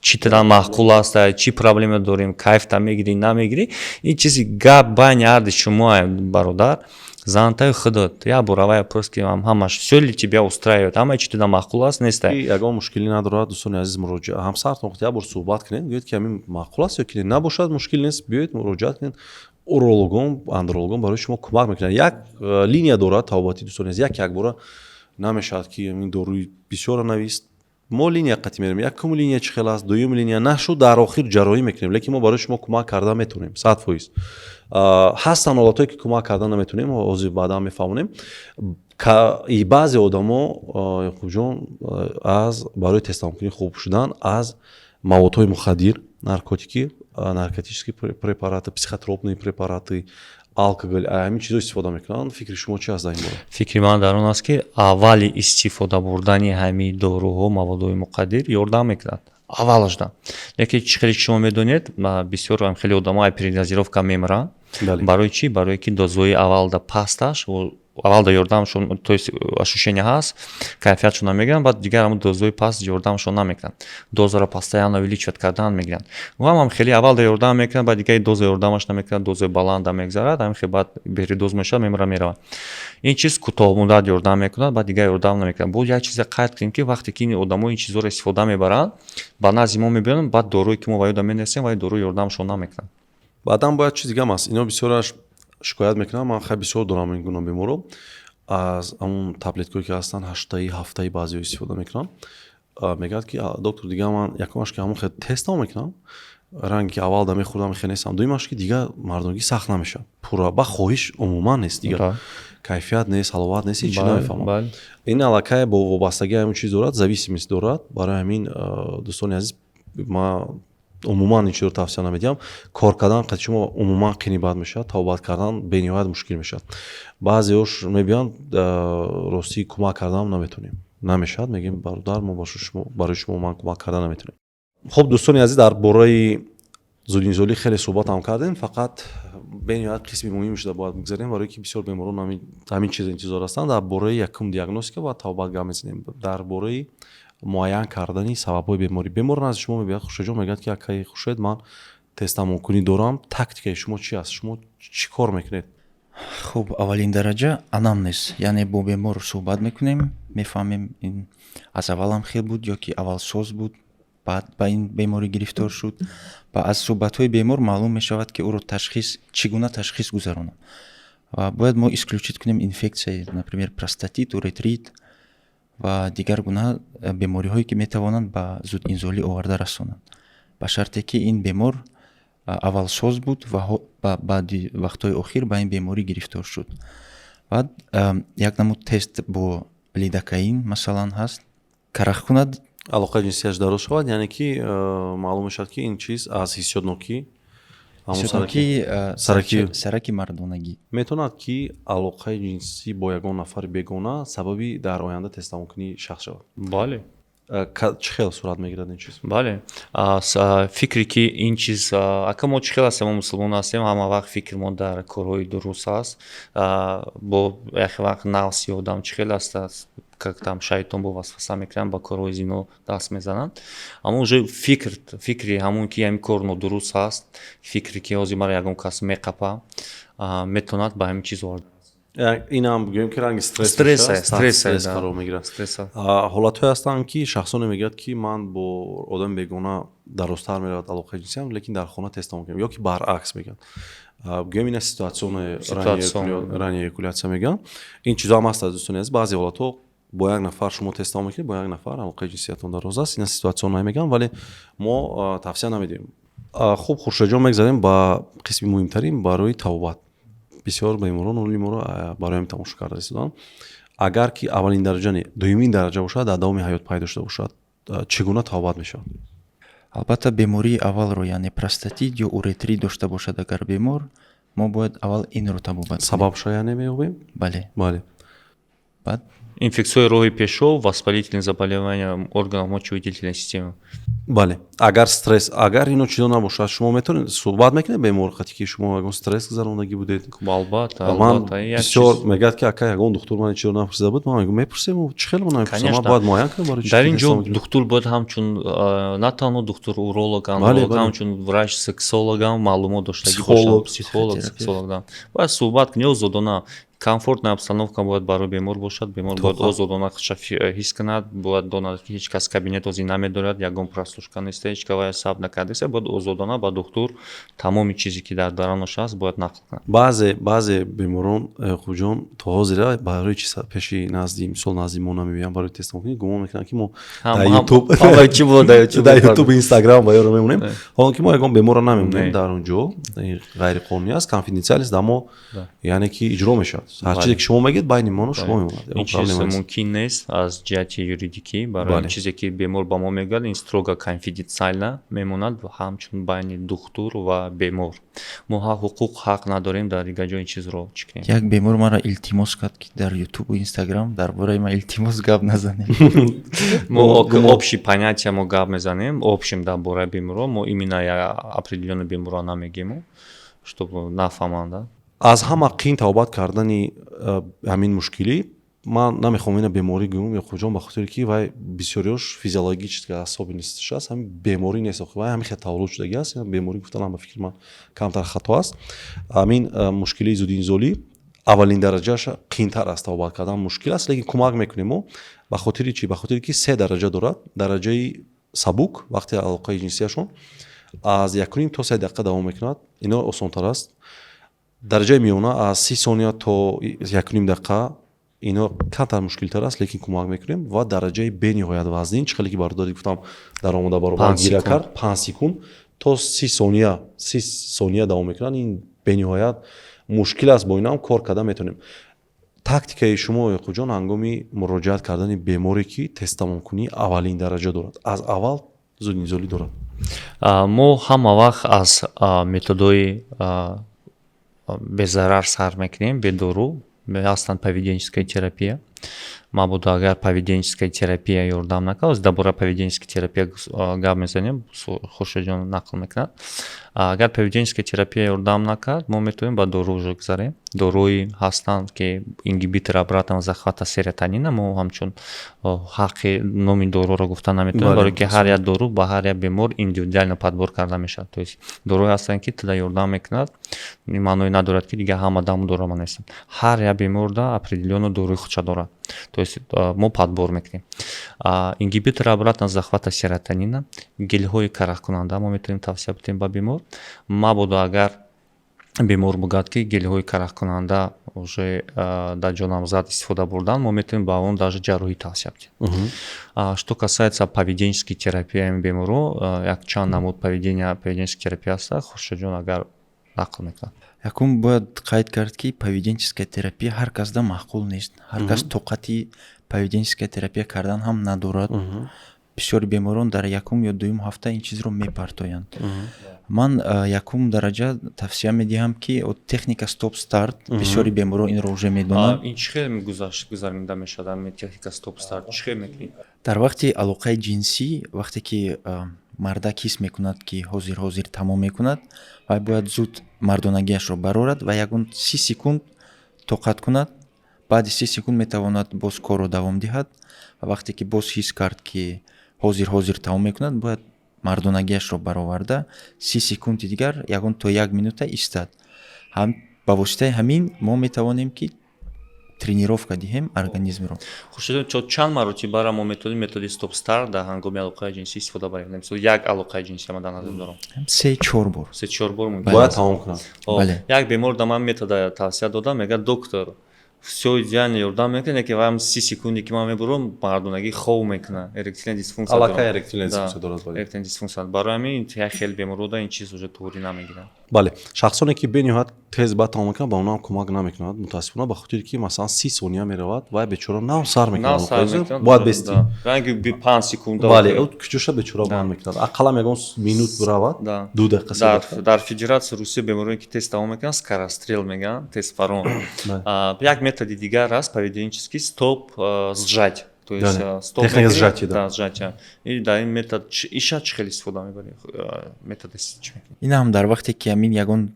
чӣ тра маъқул аст, чӣ проблема дорем? Кайфта мегирӣ, намегирӣ?» Ин чизи гап байни ҳарди шумо, бародар, зантаю худот. Як бор авая пурс, ки ҳамаш всё ли тебя устраивает, ҳамаи чи туда маъқул аст, неста. Ягон мушкилӣ надорад. Дӯстони азиз, муроҷиа ҳамсаратон як бор суҳбат кунед, гӯед, ки ҳамин маъқул аст ё ки не. Набошад, мушкил нест, биёед, муроҷиат кунед, урологон, андрологон барои шумо кӯмак мекунанд. Як линия дорад табобатӣ, дӯстони азиз, як якбора намешавад, ки ҳамин доруи бисёрро навист. Мо линия қатъӣ мерем: якум линия чӣ хел аст, дуюм линия нашуд, дар охир ҷарроҳӣ мекунем, лекин мо барои шумо кӯмак карда метавонем 100%. Ҳастанд ҳолатҳое, ки кӯмак карда наметавонем, ҳозир баъдан мефаҳмонем. Баъзе одамо, Яқубҷон, аз барои тезтамомкунӣ хуб шудан аз маводҳои мухаддир, наркотики, наркотические препараты, психотропные препараты, алкоголь, ҳамин чизо истифода мекунанд. Фикри шумо чи аст дар ин бора? Фикри ман дар он аст, ки аввали истифода бурдани ҳамин доруҳо, маводҳои мухаддир ёрдам мекунад аввалашда, лекин чӣ хеле шумо медонед, бисёр хеле одамо ай передозировка мемиранд. Барои чӣ? Барое ки дозаи аввалда пасташ, аввалда ёрдамшон, то есть ощущение ҳаст, кайфиятшон намегиранд, баъд дигар ҳамн дозаи паст ёрдамшон намекунанд, дозаро постоянно увеличивать кардан мегиранд. Ва ҳам хеле аввалда ёрдам мекунад, баъд дигар доза ёрдамаш намекунад, дозаи баланда мегзарад, ҳамин хел баъд передоз мешавад, мемира, меравад. Ин чиз кӯтоҳмуддат ёрдам мекунад, баъд дигар ёрдам намекунад. Боз як чизе қайд кунем, ки вақте ки ин одамо ин чизҳоро истифода мебаранд, ба назди мо мебиёнанд, баъд доруе ки мо ба ёда менависем, вай дору ёрдамшон намекунад. Баъдан бояд чиз дигам аст: ино бисёраш шикоят мекунам, ман хай бисёр дорам ин гуна беморо, аз ҳамун таблеткое, ки ҳастанд, ҳаштаи, ҳафтаи, баъзеҳо истифода мекунам. Мегӯяд, ки доктор, дигар ман якумаш, ки ҳамун хел тест тамом мекунам, ранге ки аввал да мехӯрдам, хел нестам, дуюмаш, ки дигар мардонагӣ сахт намешавад пурра, ба хоҳиш умуман нест, дигар кайфият нест, ҳаловат нест, ҳеҷ намефаҳмам. Ин аллакай бо вобастагӣ ҳамин чиз дорад, зависимость дорад. Барои ҳамин, дӯстони азиз, ма умуман ин чизро тавсия намедиҳам. Кор кардан қати шумо умуман қини бад мешавад, табобат кардан бениҳоят мушкил мешавад. Баъзеҳош мебиёнд, ростӣ, кӯмак карданам наметавонем, намешавад, мегӯем: «Бародар, мо барои шумо умуман кӯмак кардан наметавонем». Хуб, дӯстони азиз, дар бораи зудинзолӣ хеле суҳбатам кардем, фақат бениҳоят қисми муҳим шуда бояд бигзарем, барое ки бисёр беморон ҳамин чиз интизор ҳастанд. Дар бораи якум диагностика ва табобат гап мезанем, дар бораи муайян кардани сабабҳои беморӣ. Бемор назди шумо мебиёяд, Хуршедҷон, мегӯяд, ки акаи Хуршед, ман тезтамомкунӣ дорам. Тактикаи шумо чи аст? Шумо чӣ кор мекунед? Хуб, аввалин дараҷа анамнез, яъне бо бемор суҳбат мекунем, мефаҳмем, ин аз аввалам хел буд ё ки аввалсоз буд, баъд ба ин беморӣ гирифтор шуд. Ва аз суҳбатҳои бемор маълум мешавад, ки ӯро ташхис чӣ гуна ташхис гузаронам. Ва бояд мо исключить кунем инфексияи, например, простатит, уретрит ва дигар гуна бемориҳое, ки метавонанд ба зудинзолӣ оварда расонанд, ба шарте ки ин бемор аввалсоз буд ва баъди вақтҳои охир ба ин беморӣ гирифтор шуд. Баъд як намуд тест бо лидокаин, масалан, ҳаст, карах кунад. Алоқаи ҷинсияш дароз шавад, яъне ки маълум мешавад, ки ин чиз аз ҳиссиётнокӣ. Сараки мардонагӣ. Метавонад, ки алоқаи ҷинсӣ бо ягон нафари бегона сабаби дар оянда тезтамомкунии шахс шавад? Бале. Чӣ хел сурат мегирад ин чиз? Бале, фикре ки ин чиз, ака, мо чӣ хел ҳастем? Мо мусулмон ҳастем, ҳама вақт фикри мо дар корҳои дуруст аст. Бо яхе вақт нафси одам чӣ хел аст, как там шайтон бо васваса мекунанд, ба корҳои зино даст мезананд. Аммо уже фикр, фикри ҳамон ки ҳамин кор нодуруст аст, фикре ки ҳозир мара ягон кас меқапа, метавонад ба ҳамин чиз оварда. Инам бигӯем, ки ранги стресс стресс қарор мегирад. Ҳолатҳое ҳастанд, ки шахсоне мегӯяд, ки ман бо одами бегона дарозтар меравад алоқаи ҷинсиам, лекин дар хона тез тамом кунем, ё ки баръакс мегӯянд. Гӯем, ина ситуационная ранняя эякуляция мегӯянд. Ин чизо ҳам ҳаст, дӯстони азиз. Баъзе ҳолатҳо бо як нафар шумо тез тамом мекунед, бо як нафар алоқаи ҷинсиятон дароз аст. Ина ситуационная мегӯянд, вале мо тавсия намедиҳем. Хуб, Хуршедҷон, мегзарем ба қисми муҳимтарин барои табобат. Бисёр беморон оли моро барои тамошо карда истоданд. Агар ки аввалин дараҷа не, дуюмин дараҷа бошад, дар давоми ҳаёт пайдо шуда бошад, чӣ гуна табобат мешавад? Албатта, бемории аввалро, яъне простатит ё уретрит дошта бошад агар бемор. Мо бояд аввал инро табобат кунем. Сабабша яъне меёбем. Бале. Бале. Баъд Инфекцияи роҳи пешоб, воспалительные заболевания органов мочевыделительной системы. Бале, агар стресс, агар ино чизо набошад, шумо метавонед суҳбат мекунед бемор қати, ки шумо ягон стресс гузарондагӣ будед? Албатта. Ман Албатта, як бисёр чиз- мегӯяд, ки ака, ягон духтур ман чизо напурсида буд. Ман мегӯям, мепурсем, чӣ хеле мо намепурсем? Ман Конечно. бояд муайян кунам барои чӣ Дар ин ҷо тест мекунем. духтур бояд ҳамчун на танҳо духтур уролог, андролог, ҳамчун врач сексолог ҳам маълумот доштагӣ Психолог. бошад, психолог, Психотерапевт. сексолог, да. Бояд суҳбат кунӣ озодона, комфортная обстановка бояд барои бемор бошад. Бемор бояд Тоқа. озодона худша ҳис кунад, бояд донад, ки ҳеҷ кас кабинет озӣ намедорад, ягон прослушка неста, ҳеҷ кас сабт накардааст. Бояд озодона ба духтур тамоми чизе, ки дар дарунаш аст, бояд нақл кунад. Баъзе беморон, Яқубҷон, то ҳозира барои чи пеши назди, мисол, назди мо намебиям барои тест мекунӣ, гумон мекунанд, ки мо дар Ютуб Ҳама чӣ буд дар YouTube. Дар Ютуб, Инстаграм ва ёро мемонем, ҳолон ки мо ягон беморро намемонем. Не. Дар он ҷо ғайриқонунӣ аст, конфиденциал аст, аммо яъне ки иҷро мешавад ҳар чизе, ки шумо мегӯед, байни мону шумо мемонад. Ин Ягон чиз проблема нест. мумкин нест аз ҷиҳати юридикӣ. Барои чизе, ки бемор ба мо мегӯяд, ин строго конфиденциально мемонад ва ҳамчун байни духтур ва бемор мо ҳақ, ҳуқуқ, ҳақ надорем дар дигар ҷо ин чизро чӣ кунем. Як бемор маро илтимос кард, ки дар Ютубу Инстаграм дар бораи ман, илтимос, гап назанем. Мо общий понятие мо гап мезанем, общем дар бораи беморон, мо именно я определённый беморро намегему, чтобы нафаҳманд, да. Аз ҳама қин табобат кардани ҳамин мушкилӣ, ман намехоҳам ина беморӣ гӯям, Яқубҷон, ба хотире ки вай бисёриёш физиологическая особенность ш аст, ҳамин беморӣ нест охи, вай ҳамин хел таваллуд шудагӣ аст. Ина беморӣ гуфтан, ба фикри ман, камтар хато аст. Ҳамин мушкилии зудинзолӣ аввалин дараҷааш қинтар аст, табобат кардан мушкил аст, лекин кӯмак мекунем мо. Ба хотири чӣ? Ба хотире ки се дараҷа дорад. Дараҷаи сабук, вақте алоқаи ҷинсияшон аз 1,5 то 3 дақиқа давом мекунад, ино осонтар аст. Дараҷаи миёна аз 30 сония то 1,5 дақиқа, ино камтар мушкилтар аст, лекин кӯмак мекунем. Ва дараҷаи бениҳоят вазнин, чӣ хеле ки бародари гуфтам, дар омода баробар 5 гира секунд. кард, 5 секунд то 30 сония, 30 сония давом мекунад, ин бениҳоят мушкил аст. Бо инам кор карда метавонем. Тактикаи шумо, Яқубҷон, ҳангоми муроҷиат кардани беморе, ки тезтамомкунии аввалин дараҷа дорад, аз аввал зудинзолӣ дорад? Мо ҳама вақт аз методҳои безарар сар мекунем, бедору ҳастанд, поведенческая терапия. Мабодо агар поведенческая терапия ёрдам накард, дар бораи поведенческая терапия гап мезанем, Хуршедҷон нақл мекунад. Агар поведенческая терапия ёрдам накард, мо метавонем ба дору уже гузарем. Доруи ҳастанд, ки ингибитор обратного захвата серотонина. Мо ҳамчун ҳаққи номи доруро гуфта наметавонем, барои ки ҳар як дору ба ҳар як бемор индивидуально подбор карда мешавад. То есть доруе ҳастанд, ки туда ёрдам мекунад, ин маъное надорад, ки дигар ҳама даму дора нестанд. Ҳар як беморда определённо доруи худша дорад, то есть мо подбор мекунем. Ингибитор обратного захвата серотонина, гелҳои карахкунанда мо метавонем тавсия бидиҳем ба бемор. Мабодо агар бемор бигӯяд, ки гелҳои карахкунанда уже дар ҷонамзад истифода бурдан, мо метавонем ба он даже ҷарроҳӣ тавсия бидиҳем. Что касается поведенческой терапия беморо, якчанд намуд поведения, поведенческой терапия ҳаста. Хуршедҷон агар нақл мекунад. Якум, бояд қайд кард, ки поведенческая терапия ҳар касда маъқул нест, ҳар кас тоқати поведенческая терапия кардан ҳам надорад. Бисёри беморон дар якум ё дуюм ҳафта ин чизро мепартоянд. Ман якум дараҷа тавсия медиҳам, ки техника стоп старт, бисёри беморон инро уже медонанд. Ин чӣ хел гузаронида мешавад, техника стоп старт? Чӣ хел мекунӣ? Дар вақти алоқаи ҷинсӣ, вақте ки мардак ҳис мекунад, ки ҳозир ҳозир тамом мекунад, вай бояд зуд мардонагиашро барорад ва ягон 30 секунд тоқат кунад. Баъди 30 секунд метавонад боз корро давом диҳад. Ва вақте ки боз ҳис кард, ки ҳозир ҳозир тамом мекунад, бояд мардонагиашро бароварда, 30 секунди дигар, ягон то як минута истад. Ба воситаи ҳамин мо метавонем, ки тренировка диҳем организмро. Хуршед, чанд маротибара мо метавонем методи стоп старт дар ҳангоми алоқаи ҷинсӣ истифода барем? Мисол, як алоқаи ҷинсӣ ман дар назар дорам. Се чор бор. Се чор бор мумкин? Бояд тамом кунад. Як бемор да ман метода тавсия додам, мегӯяд: «Доктор, Все идеально ёрдам мекунад, лекин вай 30 секунде, ки ман мебурам, мардонагӣ хов мекунад, эректильная дисфункция. Аллакай эректильная дисфункция дорад, бале. Эректильная дисфункция. Барои ҳамин як хел беморҳо ин чиз уже туғрӣ намегирад. Бале, шахсоне, ки бениҳоят тез баъд тамом мекунанд, ба онҳо ҳам кӯмак намекунад, мутаассифона, ба хотире ки, масалан, 30 сония меравад, вай бечора нав сар мекунад, бояд бести. Ранги 5 секунда. Бале, куҷоша бечора банд мекунад, ақаллан ягон минут биравад, 2 дақиқа. Дар Федератсияи Русия бемороне, ки тез тамом мекунанд, скорострел мегӯянд, тезфарон. Як методи дигар аст, поведенческий: стоп, сжать. То есть стоп, техника сжатия. Да, сжатия. И дар ин метод иша чӣ хел истифода мебарӣ, методи чӣ мекунӣ? Ин ҳам дар вақте ки ҳамин ягон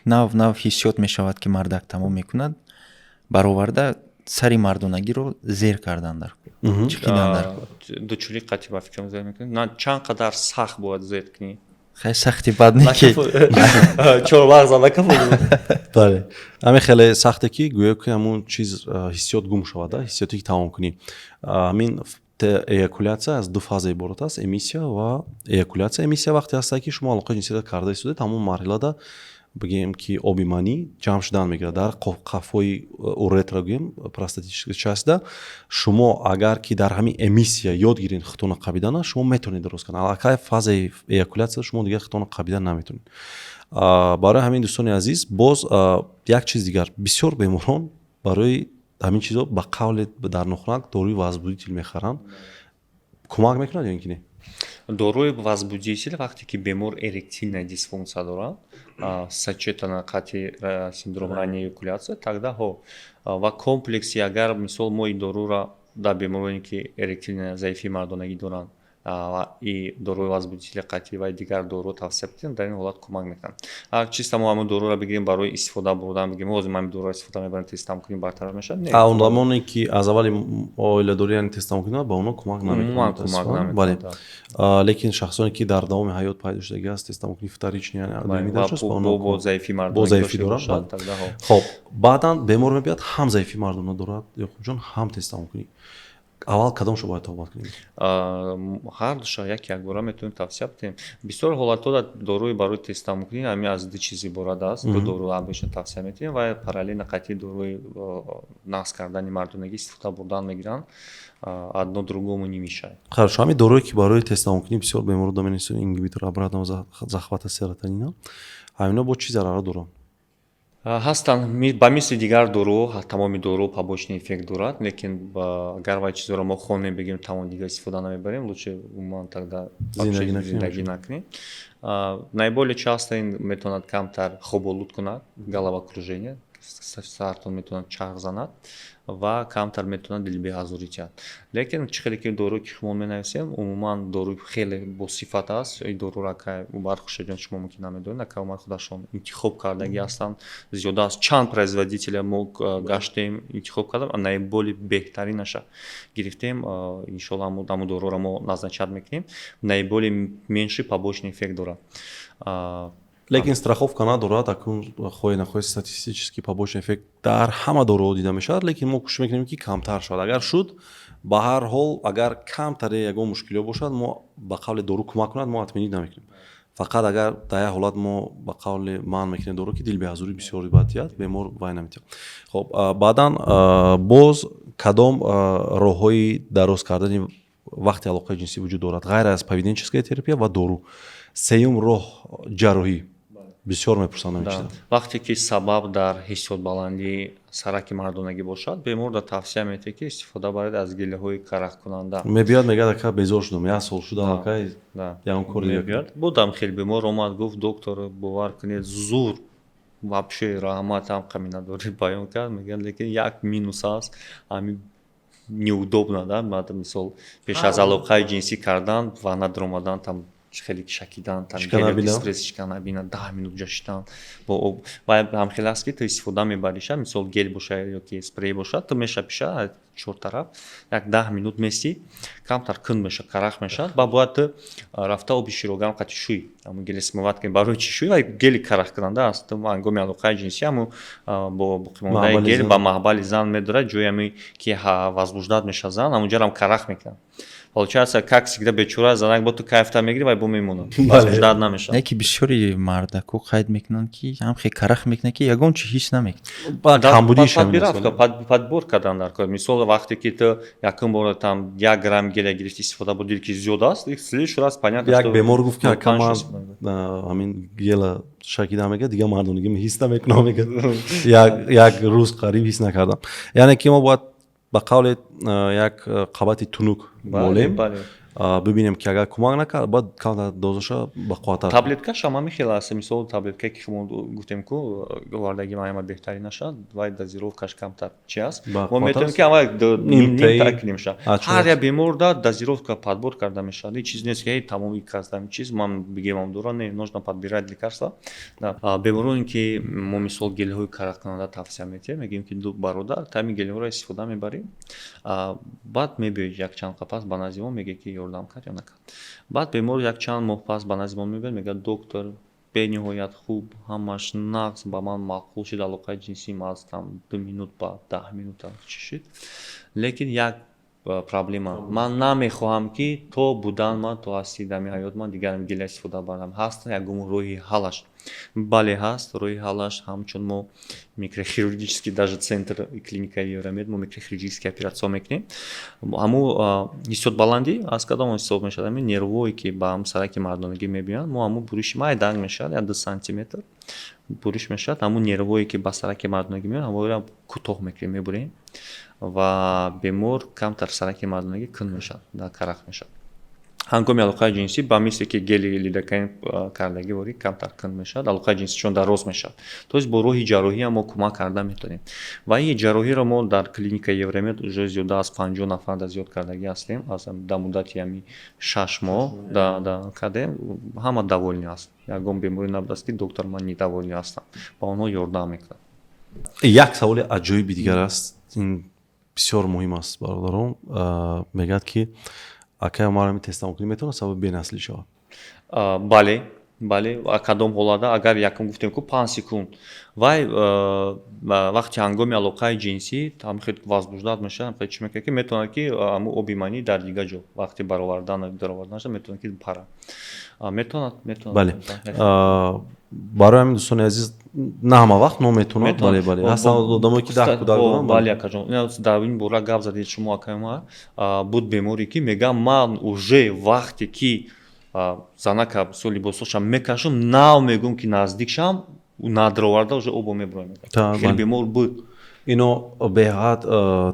нав нав ҳиссиёт мешавад, ки мардак тамом мекунад, бароварда сари мардонагиро зер кардан дар чиқидан дар. Дучули қатъи ба фикрам зер мекунӣ. На, чанд қадар сахт бояд зер кунӣ? Хеле сахти бад не ки. Чормағза накафо. Бале, ҳамин хеле сахте, ки гӯё ки ҳамун чиз, ҳиссиёт гум шавад, ҳиссиёте, ки тамом кунӣ. Ҳамин эякулятсия аз ду фаза иборат аст: эмиссия ва эякулятсия. Эмиссия вақте ҳастае, ки шумо алоқаи ҷинсиро карда истодаед, ҳамон марҳилада, бигӯем, ки оби манӣ ҷамъ шудан мегирад дар қафои уретра, гӯем, простатическая часть да. Шумо агар ки дар ҳамин эмиссия ёд гиред хитона қабидана, шумо метавонед дуруст кардан. Аллакай фазаи эякулятсия шумо дигар хитона қабидан наметавонед. Барои ҳамин, дӯстони азиз, боз як чиз дигар: бисёр беморон барои ҳамин чизо, ба қавле, дар нохунак доруи возбудитель мехаранд. Кӯмак мекунад ё ин ки не? Доруи возбудитель, вақте ки бемор эректильная дисфункция дорад, сочетана қатъи синдром ранней эякуляция, тогда ҳо. Ва комплекси, агар, мисол, мо ин доруро дар бемороне, ки эректильная заифии мардонагӣ доранд, и доруи возбудители қатъӣ ва дигар дору тавсия бидем, дар ин ҳолат кӯмак мекунад. Чисто мо ҳамон доруро бигирем, барои истифода бурдан, бигирем, ҳозир ман ҳамин доруро истифода мебарам, тез тамом кунем, бартараф мешавад, не. Он замоне, ки аз аввали оиладорӣ, яъне тез тамом кунад, ба онҳо кӯмак намекунад. Кӯмак намекунад. Лекин шахсоне, ки дар давоми ҳаёт пайдо шудагӣ аст, тез тамомкунӣ вторичный, яъне доимӣ дошт, ба онҳо бо заифии мардона, бо заифӣ дорад. Хоб, баъдан бемор мебиёд, ҳам заифии мардона дорад, Ёқубҷон, ҳам тез тамомкунӣ. Аввал кадомшо бояд табобат кунем? Ҳар душа як якбора метавонем тавсия бидиҳем. Бисёр ҳолатҳо доруи барои тезтамомкунӣ ҳамин аз ду чиз иборат аст. Ду дору обычно тавсия метиҳем ва параллельно қатъи доруи нақс кардани мардонагӣ истифода бурдан мегиранд, одно другому не мешает. Хорошо, ҳамин доруе, ки барои тезтамомкунӣ бисёр беморо менависанд, ингибитор обратного захвата серотонина, ҳамино бо чӣ зарарро доранд? Ҳастанд, ба мисли дигар дору, тамоми дору побочный эффект дорад, лекин агар вай чизоро мо хонем, бигирем, тамом, дигар истифода намебарем, лучше умуман тогда зиндагӣ накунем. Наиболее часто ин метавонад камтар хоболуд кунад, головокружение, сартон метавонад чарх занад ва камтар метавонад дилбеҳазорӣ диҳад. Лекин чӣ хеле ки доруе, ки мо менависем, умуман доруи хеле босифат аст. Ин доруро ака Умар Хуршедҷон, шумо мумкин намедонед, ака Умар худашон интихоб кардагӣ ҳастанд. Зиёда аз чанд производителя мо гаштем, интихоб кардам, наиболее беҳтаринаша гирифтем. Иншолло, ҳамун доруро мо назначать мекунем, наиболее меньший побочный эффект дорад. Лекин страховка надорад. Акун, хоҳе нахоҳе, статистический побочный эффект дар ҳама доруҳо дида мешавад, лекин мо кӯшиш мекунем, ки камтар шавад. Агар шуд, ба ҳар ҳол, агар камтаре ягон мушкилиҳо бошад, мо ба қавли дору кӯмак кунад, мо отменить намекунем. Фақат агар дар як ҳолат мо ба қавли манъ мекунем дору, ки дилбеҳазурӣ бисёр бад диҳад, бемор вай наметиҳад. Хоб, баъдан боз кадом роҳҳои дароз кардани вақти алоқаи ҷинсӣ вуҷуд дорад, ғайр аз поведенческая терапия ва дору? Сеюм роҳ, ҷарроҳӣ, бисёр мепурсанд ҳамин чиза. Вақте ки сабаб дар ҳиссиётбаландии сараки мардонагӣ бошад, бемор дар тавсия метиҳад, ки истифода баред аз гелҳои карахкунанда. Мебиёд, мегӯяд: «Ака, безор шудам, як сол шуда, аллакай ягон кори дигар». Мебиёд, будам хеле бемор омад, гуфт: «Доктор, бовар кунед, зур, вообще раҳмат, ҳам қаминадорӣ баён кард», мегӯяд, лекин як минус аст, ҳамин неудобно да, мисол, пеш аз алоқаи ҷинсӣ кардан ванна даромадан, там хеле шакидан, стресс, шиканабина, 10 минут ҷашидан бо об. Ва ҳам хеле аст, ки ту истифода мебариша, мисол, гел боша ёки спрей бошад, ту мешапиша чор тараф, як 10 минут местӣ, камтар кунд меша, карах мешавад, ба бояд ту рафта оби широгарм қати шӯй, ҳамун гели смывать кунӣ. Барои чӣ шӯй? Ва гели карахкунанда аст. Ту ҳангоми алоқаи ҷинсӣ ҳамун бо боқимондаи гел ба маҳбали зан медорад, ҷои ҳами ки возбуждать мешавад зан, ҳамунҷарам карах мекунад. Получается, как всегда, бечора занак, бо ту кайфта мегирӣ, вай бо мемонад, возбуждать намешавад. Не ки бисёри мардако қайд мекунанд, ки ҳам хе карах мекунад, ки ягон чи ҳис намекунад. Камбудиша подбор кардан дар кор. Мисол, вақте ки ту якум бора там 1 грамм геля гирифти, истифода бурдӣ, ки зиёд аст, следующий раз понятно. Як бемор гуфт, ки ака, ман ҳамин гела шакида, мега, дига мардонагӣ ҳис намекунам, мега, як рӯз қариб ҳис накардам. Яъне ки мо бояд, ба қавле, як қабати тунук молем, бибинем, ки агар кӯмак накард, бояд камтар дозаша бақувваттар. Таблеткаш ҳам ҳамин хел аст. Мисол, таблетка, ки мо гуфтем ку, овардаги ҳама беҳтарин нашад, вай дозировкаш камтар чи аст. Мо метавонем, ки ама нимта кунем ша. Ҳар як беморда дозировка подбор карда мешавад. Ҳеҷ чиз нест, ки тамоми касдами чиз ман бигемам дора. Не, нужно подбирать лекарства. Бемороне, ки мо, мисол, гелҳои карахкунанда тавсия метиҳем, мегӯем, ки ду бародар, тами гелҳоро истифода мебарем, баъд мебиёед якчанд қапас ба назди мо, мегӯед, ки ёрдам кард ё накард. Баъд бемор якчанд моҳ пас ба назди мо мебиёд, мегӯяд: «Доктор, бениҳоят хуб, ҳамаш нағз, ба ман маъқул шуд, алоқаи ҷинсиам аз там 2 минут ба 10 минута чӣ шуд, лекин як проблема: ман намехоҳам, ки то будан ман, то ҳасти дами ҳаёт ман дигар геля истифода барам. Ҳаст ягон роҳи ҳаллаш?» Бале, ҳаст роҳи ҳаллаш. Ҳамчун мо микрохирургический даже центр, клиникаи Евромед, мо микрохирургический оператсия мекунем. Ҳамун ҳиссиёт баландӣ аз кадом ҳисоб мешавад? Ҳамин нервое, ки ба ҳам сараки мардонагӣ мебиёянд, мо ҳамун буриши майданг мешавад, як 2 сантиметр буриш мешавад. Ҳамун нервое, ки ба сараки мардонагӣ меоянд, ҳамонро кӯтоҳ мекунем, мебурем ва бемор камтар сараки мардонагӣ кун мешавад, карах мешавад. Ҳангоми алоқаи ҷинсӣ ба мисли ки гели лидокаин кардагӣ ворӣ камтар кун мешавад, алоқаи ҷинсӣ чун дароз мешавад. То есть бо роҳи ҷарроҳиам мо кӯмак карда метавонем ва ин ҷарроҳиро мо дар клиникаи Евромед уже зиёда аз 50 нафар да зиёд кардагӣ ҳастем. Аз дар муддати ҳами 6 моҳ кардем, ҳама довольный аст. Ягон беморӣ набудааст, ки «Доктор, ман недовольный ҳастам». Ба онҳо ёрдам мекунад. Як саволи аҷоиби дигар аст, ин бисёр муҳим аст, бародарон. Мегӯяд, ки акай Умар, ҳамин тезтамокунӣ метавонад сабаби бенаслӣ шавад? Бале. Кадом ҳолата? Агар якум гуфтем ку, 5 секунд, вай вақти ҳангоми алоқаи ҷинсӣ хел возбуждать мешавад, хел чӣ мекунад, ки метавонад, ки ҳамун оби манӣ дар дигар ҷо вақти баровардан, дароварданаш метавонад, ки пара метавонад. Бале, барои ҳамин, дӯстони азиз, на ҳама вақт наметавонад. Бале, ҳастанд одамое, ки 10 кӯдак доранд. Бале, акаҷон, дар ин бора гап задед шумо, акаи Умар. Буд беморе, ки мегӯям, ман уже вақте ки занака, мисол, либосошам мекашам, нав мегӯм, ки наздик шам, надроварда уже обо мебуроям. Хеле бемор буд. Ино беҳад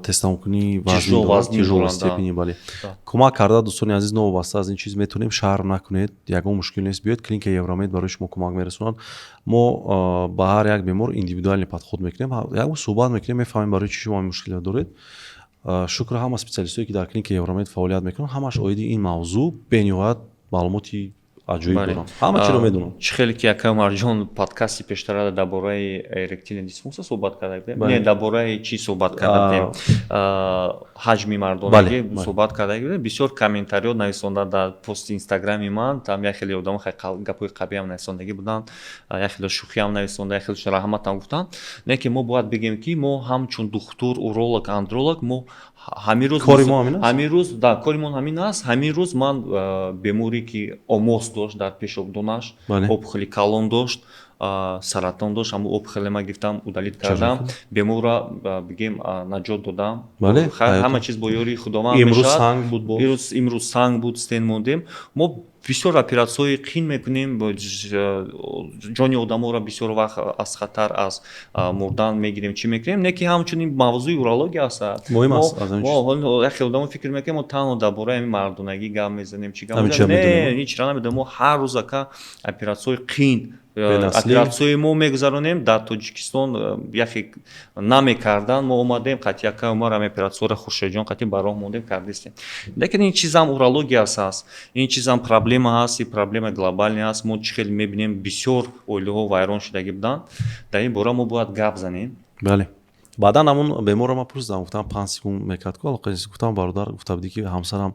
тезтамокунӣ вазни степени, бале, кӯмак карда. Дӯстони азиз, новобаста аз ин чиз метавонем, шарм накунед, ягон мушкил нест, биёед клиникаи Евромед, барои шумо кӯмак мерасонанд. Мо ба ҳар як бемор индивидуальный подход мекунем, як бор суҳбат мекунем, мефаҳмем, барои чӣ шумо ин мушкилро доред. Шукр, ҳама специалистое, ки дар клиникаи Евромед фаъолият мекунанд, ҳамаш оиди ин мавзӯъ бениҳоят маълумоти аҷоиб дорам, ҳама чиро медонам. Чӣ хеле ки, акай Умарҷон, подкасти пештара дар бораи эректильная дисфункция суҳбат карда будем, не, дар бораи чӣ суҳбат карда будем? Ҳаҷми мардонагӣ суҳбат карда будем. Бисёр комментариҳо нависонда дар пости инстаграми ман. Там як хеле одамо гапҳои қабиҳам нависондагӣ буданд, як хеле шӯхиам нависонда, як хеле раҳматам гуфтанд. Не ки мо бояд бигем, ки мо ҳамчун духтур уролог, андролог, мо ҳамин рӯз, кори мо ҳамин аст. Ҳамин рӯз да, кори мо ҳамин аст. Ҳамин рӯз ман беморе, ки омос дошт дар пешобдонаш, опухоли калон дошт, саратон дошт, ҳамун опухоле ман гирифтам, удалить кардам, беморро, бигем, наҷот додам. Ҳама чиз бо ёрии Худованд. Имрӯз санг буд. Имрӯз санг буд, стент мондем. Мо бисёр оператсияҳои қин мекунем, ҷони одаморо бисёр вақт аз хатар, аз мурдан мегирем, чӣ мекунем. Не ки ҳамчунин мавзӯи урология аст. Як хел одамо фикр мекунем, мо танҳо дар бораи ҳамин мардонагӣ гап мезанем, чӣ гап. Не, ҳеҷ намедонем. Мо ҳар рӯз, ака, оператсияҳои қин, оператсияи мо мегузаронем. Дар Тоҷикистон яхе намекардан, мо омадем қатъи акай Умар, ҳами оператсияро Хуршедҷон қатъи ба роҳ мондем, кардистем. Лекин ин чизам урология аст, ин чизам проблема ҳаст, ин проблема глобальный ҳаст. Мо чӣ хел мебинем, бисёр оилаҳо вайрон шудагӣ буданд. Дар ин бора мо бояд гап занем. Бале, баъдан ҳамун беморро ман пурсидам, гуфтам, 5 секунд мекард ку алоқа. Гуфтам: «Бародар, гуфта будӣ, ки ҳамсарам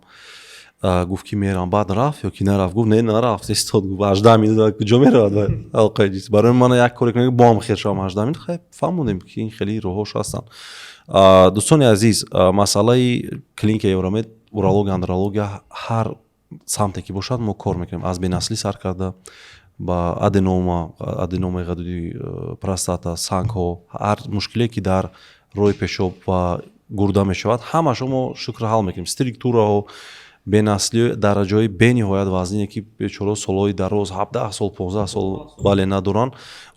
гуфт, ки мерам, баъд рафт ё ки нарафт?» Гуфт: «Не, нарафт, истод». Гуфт: «18 минут куҷо меравад алоқаи ҷинсӣ? Барои ман як коре кунем, бо ҳам хер шавам, 18 минут». Хай, фаҳмонем, ки ин хеле роҳҳош ҳастанд. Дӯстони азиз, масъалаи клиникаи Евромед. Урология, андрология, ҳар самте ки бошад, мо кор мекунем, аз бенаслӣ сар карда ба аденома, аденомаи ғадуди простата, сангҳо, ҳар мушкиле, ки дар роҳи пешоб ва гурда мешавад, ҳамашо мо, шукр, ҳал мекунем. Стриктураҳо, бенаслӣ, дараҷаҳои бениҳоят вазнине, ки бечораҳо солҳои дароз, 17 сол, 15 сол, бале, надоранд,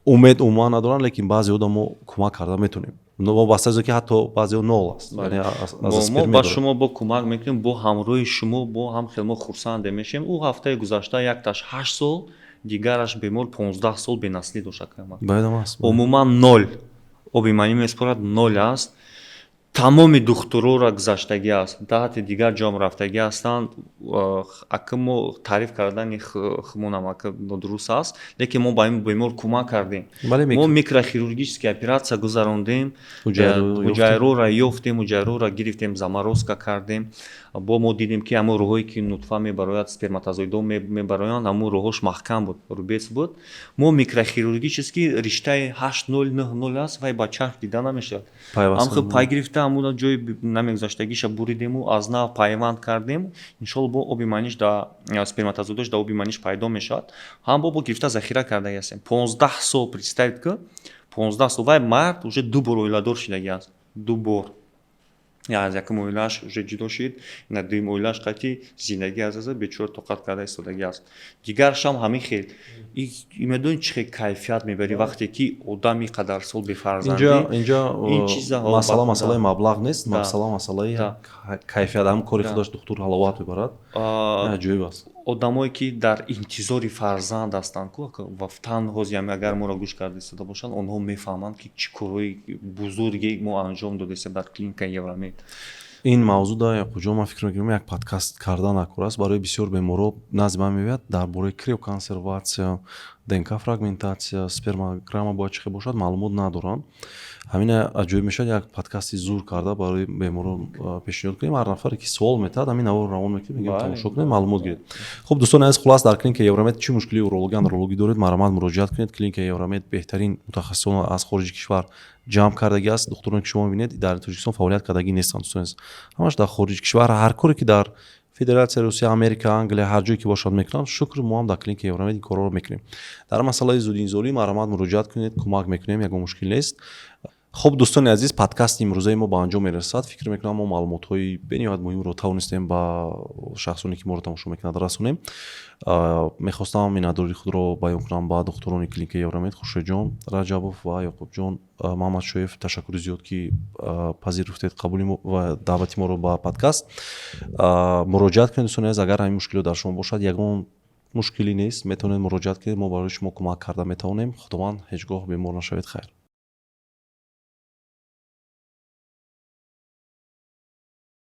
умед умуман надоранд, лекин баъзеҳода мо кӯмак карда метавонем, вобаста аз он ки ҳатто баъзеҳо нол аст. Мо ба шумо бо кӯмак мекунем, бо ҳамроҳи шумо бо ҳам хел мо хурсанде мешем. Ӯ ҳафтаи гузашта якташ 8 сол, дигараш бемор 15 сол бенаслӣ дошт. Умуман ноль, оби манӣ меспорад, ноль аст. Тамоми духтурора гузаштагӣ аст, даҳати дигар ҷом рафтагӣ ҳастанд. Ака, мо таъриф кардани хумонам, ака, нодуруст аст, лекин мо ба ин бемор кӯмак кардем. Мо микрохирургический операция гузарондем, ҳуҷайроро ёфтем, ҳуҷайроро гирифтем, заморозка кардем. Бо мо дидем, ки ҳамон роҳое, ки нутфа мебарояд, сперматозоидҳо мебароянд, ҳамон роҳош маҳкам буд, рубец буд. Мо микрохирургически риштаи 8,0, 9,0 аст, вай ба чашм дида намешавад, ҳамхел пай гирифта, ҳамон ҷои намегузаштагиша буридему аз нав пайванд кардем. Иншолло, бо оби маниш да сперматозоидош да оби маниш пайдо мешавад. Ҳам бо гирифта захира кардаги ҳастем. 15 сол, представить ки, 15 сол. Вай мард уже ду бор оиладор шидагӣ аст, ду бор. Аз якум оилааш уже ҷудо шид, на дуюм оилааш қатъи зиндагӣ аз аза бечора тоқат карда истодагӣ аст. Дигарашам ҳамин хел. Медонӣ, чӣ хел кайфият мебарӣ, вақте ки одам ин қадар сол бефарзандӣ? Инҷа масъала масъалаи маблағ нест, масъала масъалаи кайфият. Ҳам кори худаш духтур ҳаловат мебарад, аҷоиб аст. Одамое, ки дар интизори фарзанд ҳастанд ку ва танҳо ами агар моро гӯш карда истода бошанд, онҳо мефаҳманд, ки чӣ корҳои бузурге мо анҷом додастем дар клиникаи Евромед. Ин мавзӯъ да, Яқубҷон, ман фикр мекунам, як подкаст кардан накор аст. Барои бисёр беморҳо назди ман меояд, дар бораи криоконсерватсия, ДНК фрагментатсия, спермограмма бояд чӣ хел бошад, маълумот надоранд. Ҳамина аҷоиб мешавад, як подкасти зур карда барои беморон пешниҳод кунем. Ҳар нафаре, ки суол метаҳад, ҳамин наворо равон мекунем, мегӯем, тамошо кунед, маълумот гиред. Хуб, дӯстони азиз, хулас, дар клиникаи Евромед чӣ мушкилии урологӣ, андрологӣ доред, марҳамат, муроҷиат кунед. Клиникаи Евромед беҳтарин мутахассисон аз хориҷи кишвар ҷамъ кардагӣ аст. Духтуроне, ки шумо мебинед, дар Тоҷикистон фаъолият кардагӣ нестанд, дӯстони азиз, ҳамаш дар хориҷи кишвар. Ҳар коре, ки дар Федератсияи Русия, Америка, Англия, ҳар ҷое ки бошад, мекунанд, шукр, мо ҳам дар клиникаи Евромед ин корҳоро мекунем. Дар масъалаи зудинзолӣ марҳамат, муроҷиат кунед, кӯмак мекунем, ягон мушкил нест. Хуб, дӯстони азиз, подкасти имрӯзаи мо ба анҷом мерасад. Фикр мекунам, мо маълумотҳои бениҳоят муҳимро тавонистем ба шахсоне, ки моро тамошо мекунад, расонем. Мехостам миннатдории худро баён кунам ба духтурони клиникаи Евромед, Хуршедҷон Раҷабов ва Ёқубҷон Маҳмадшоев. Ташаккури зиёд, ки пазируфтед қабули ва даъвати моро ба подкаст. Муроҷиат кунед, дӯстони азиз, агар ҳамин мушкилот дар шумо бошад, ягон мушкилӣ нест, метавонед муроҷиат кунед, мо барои шумо кӯмак карда метавонем. Худованд, ҳеҷ гоҳ бемор нашавед. Хайр.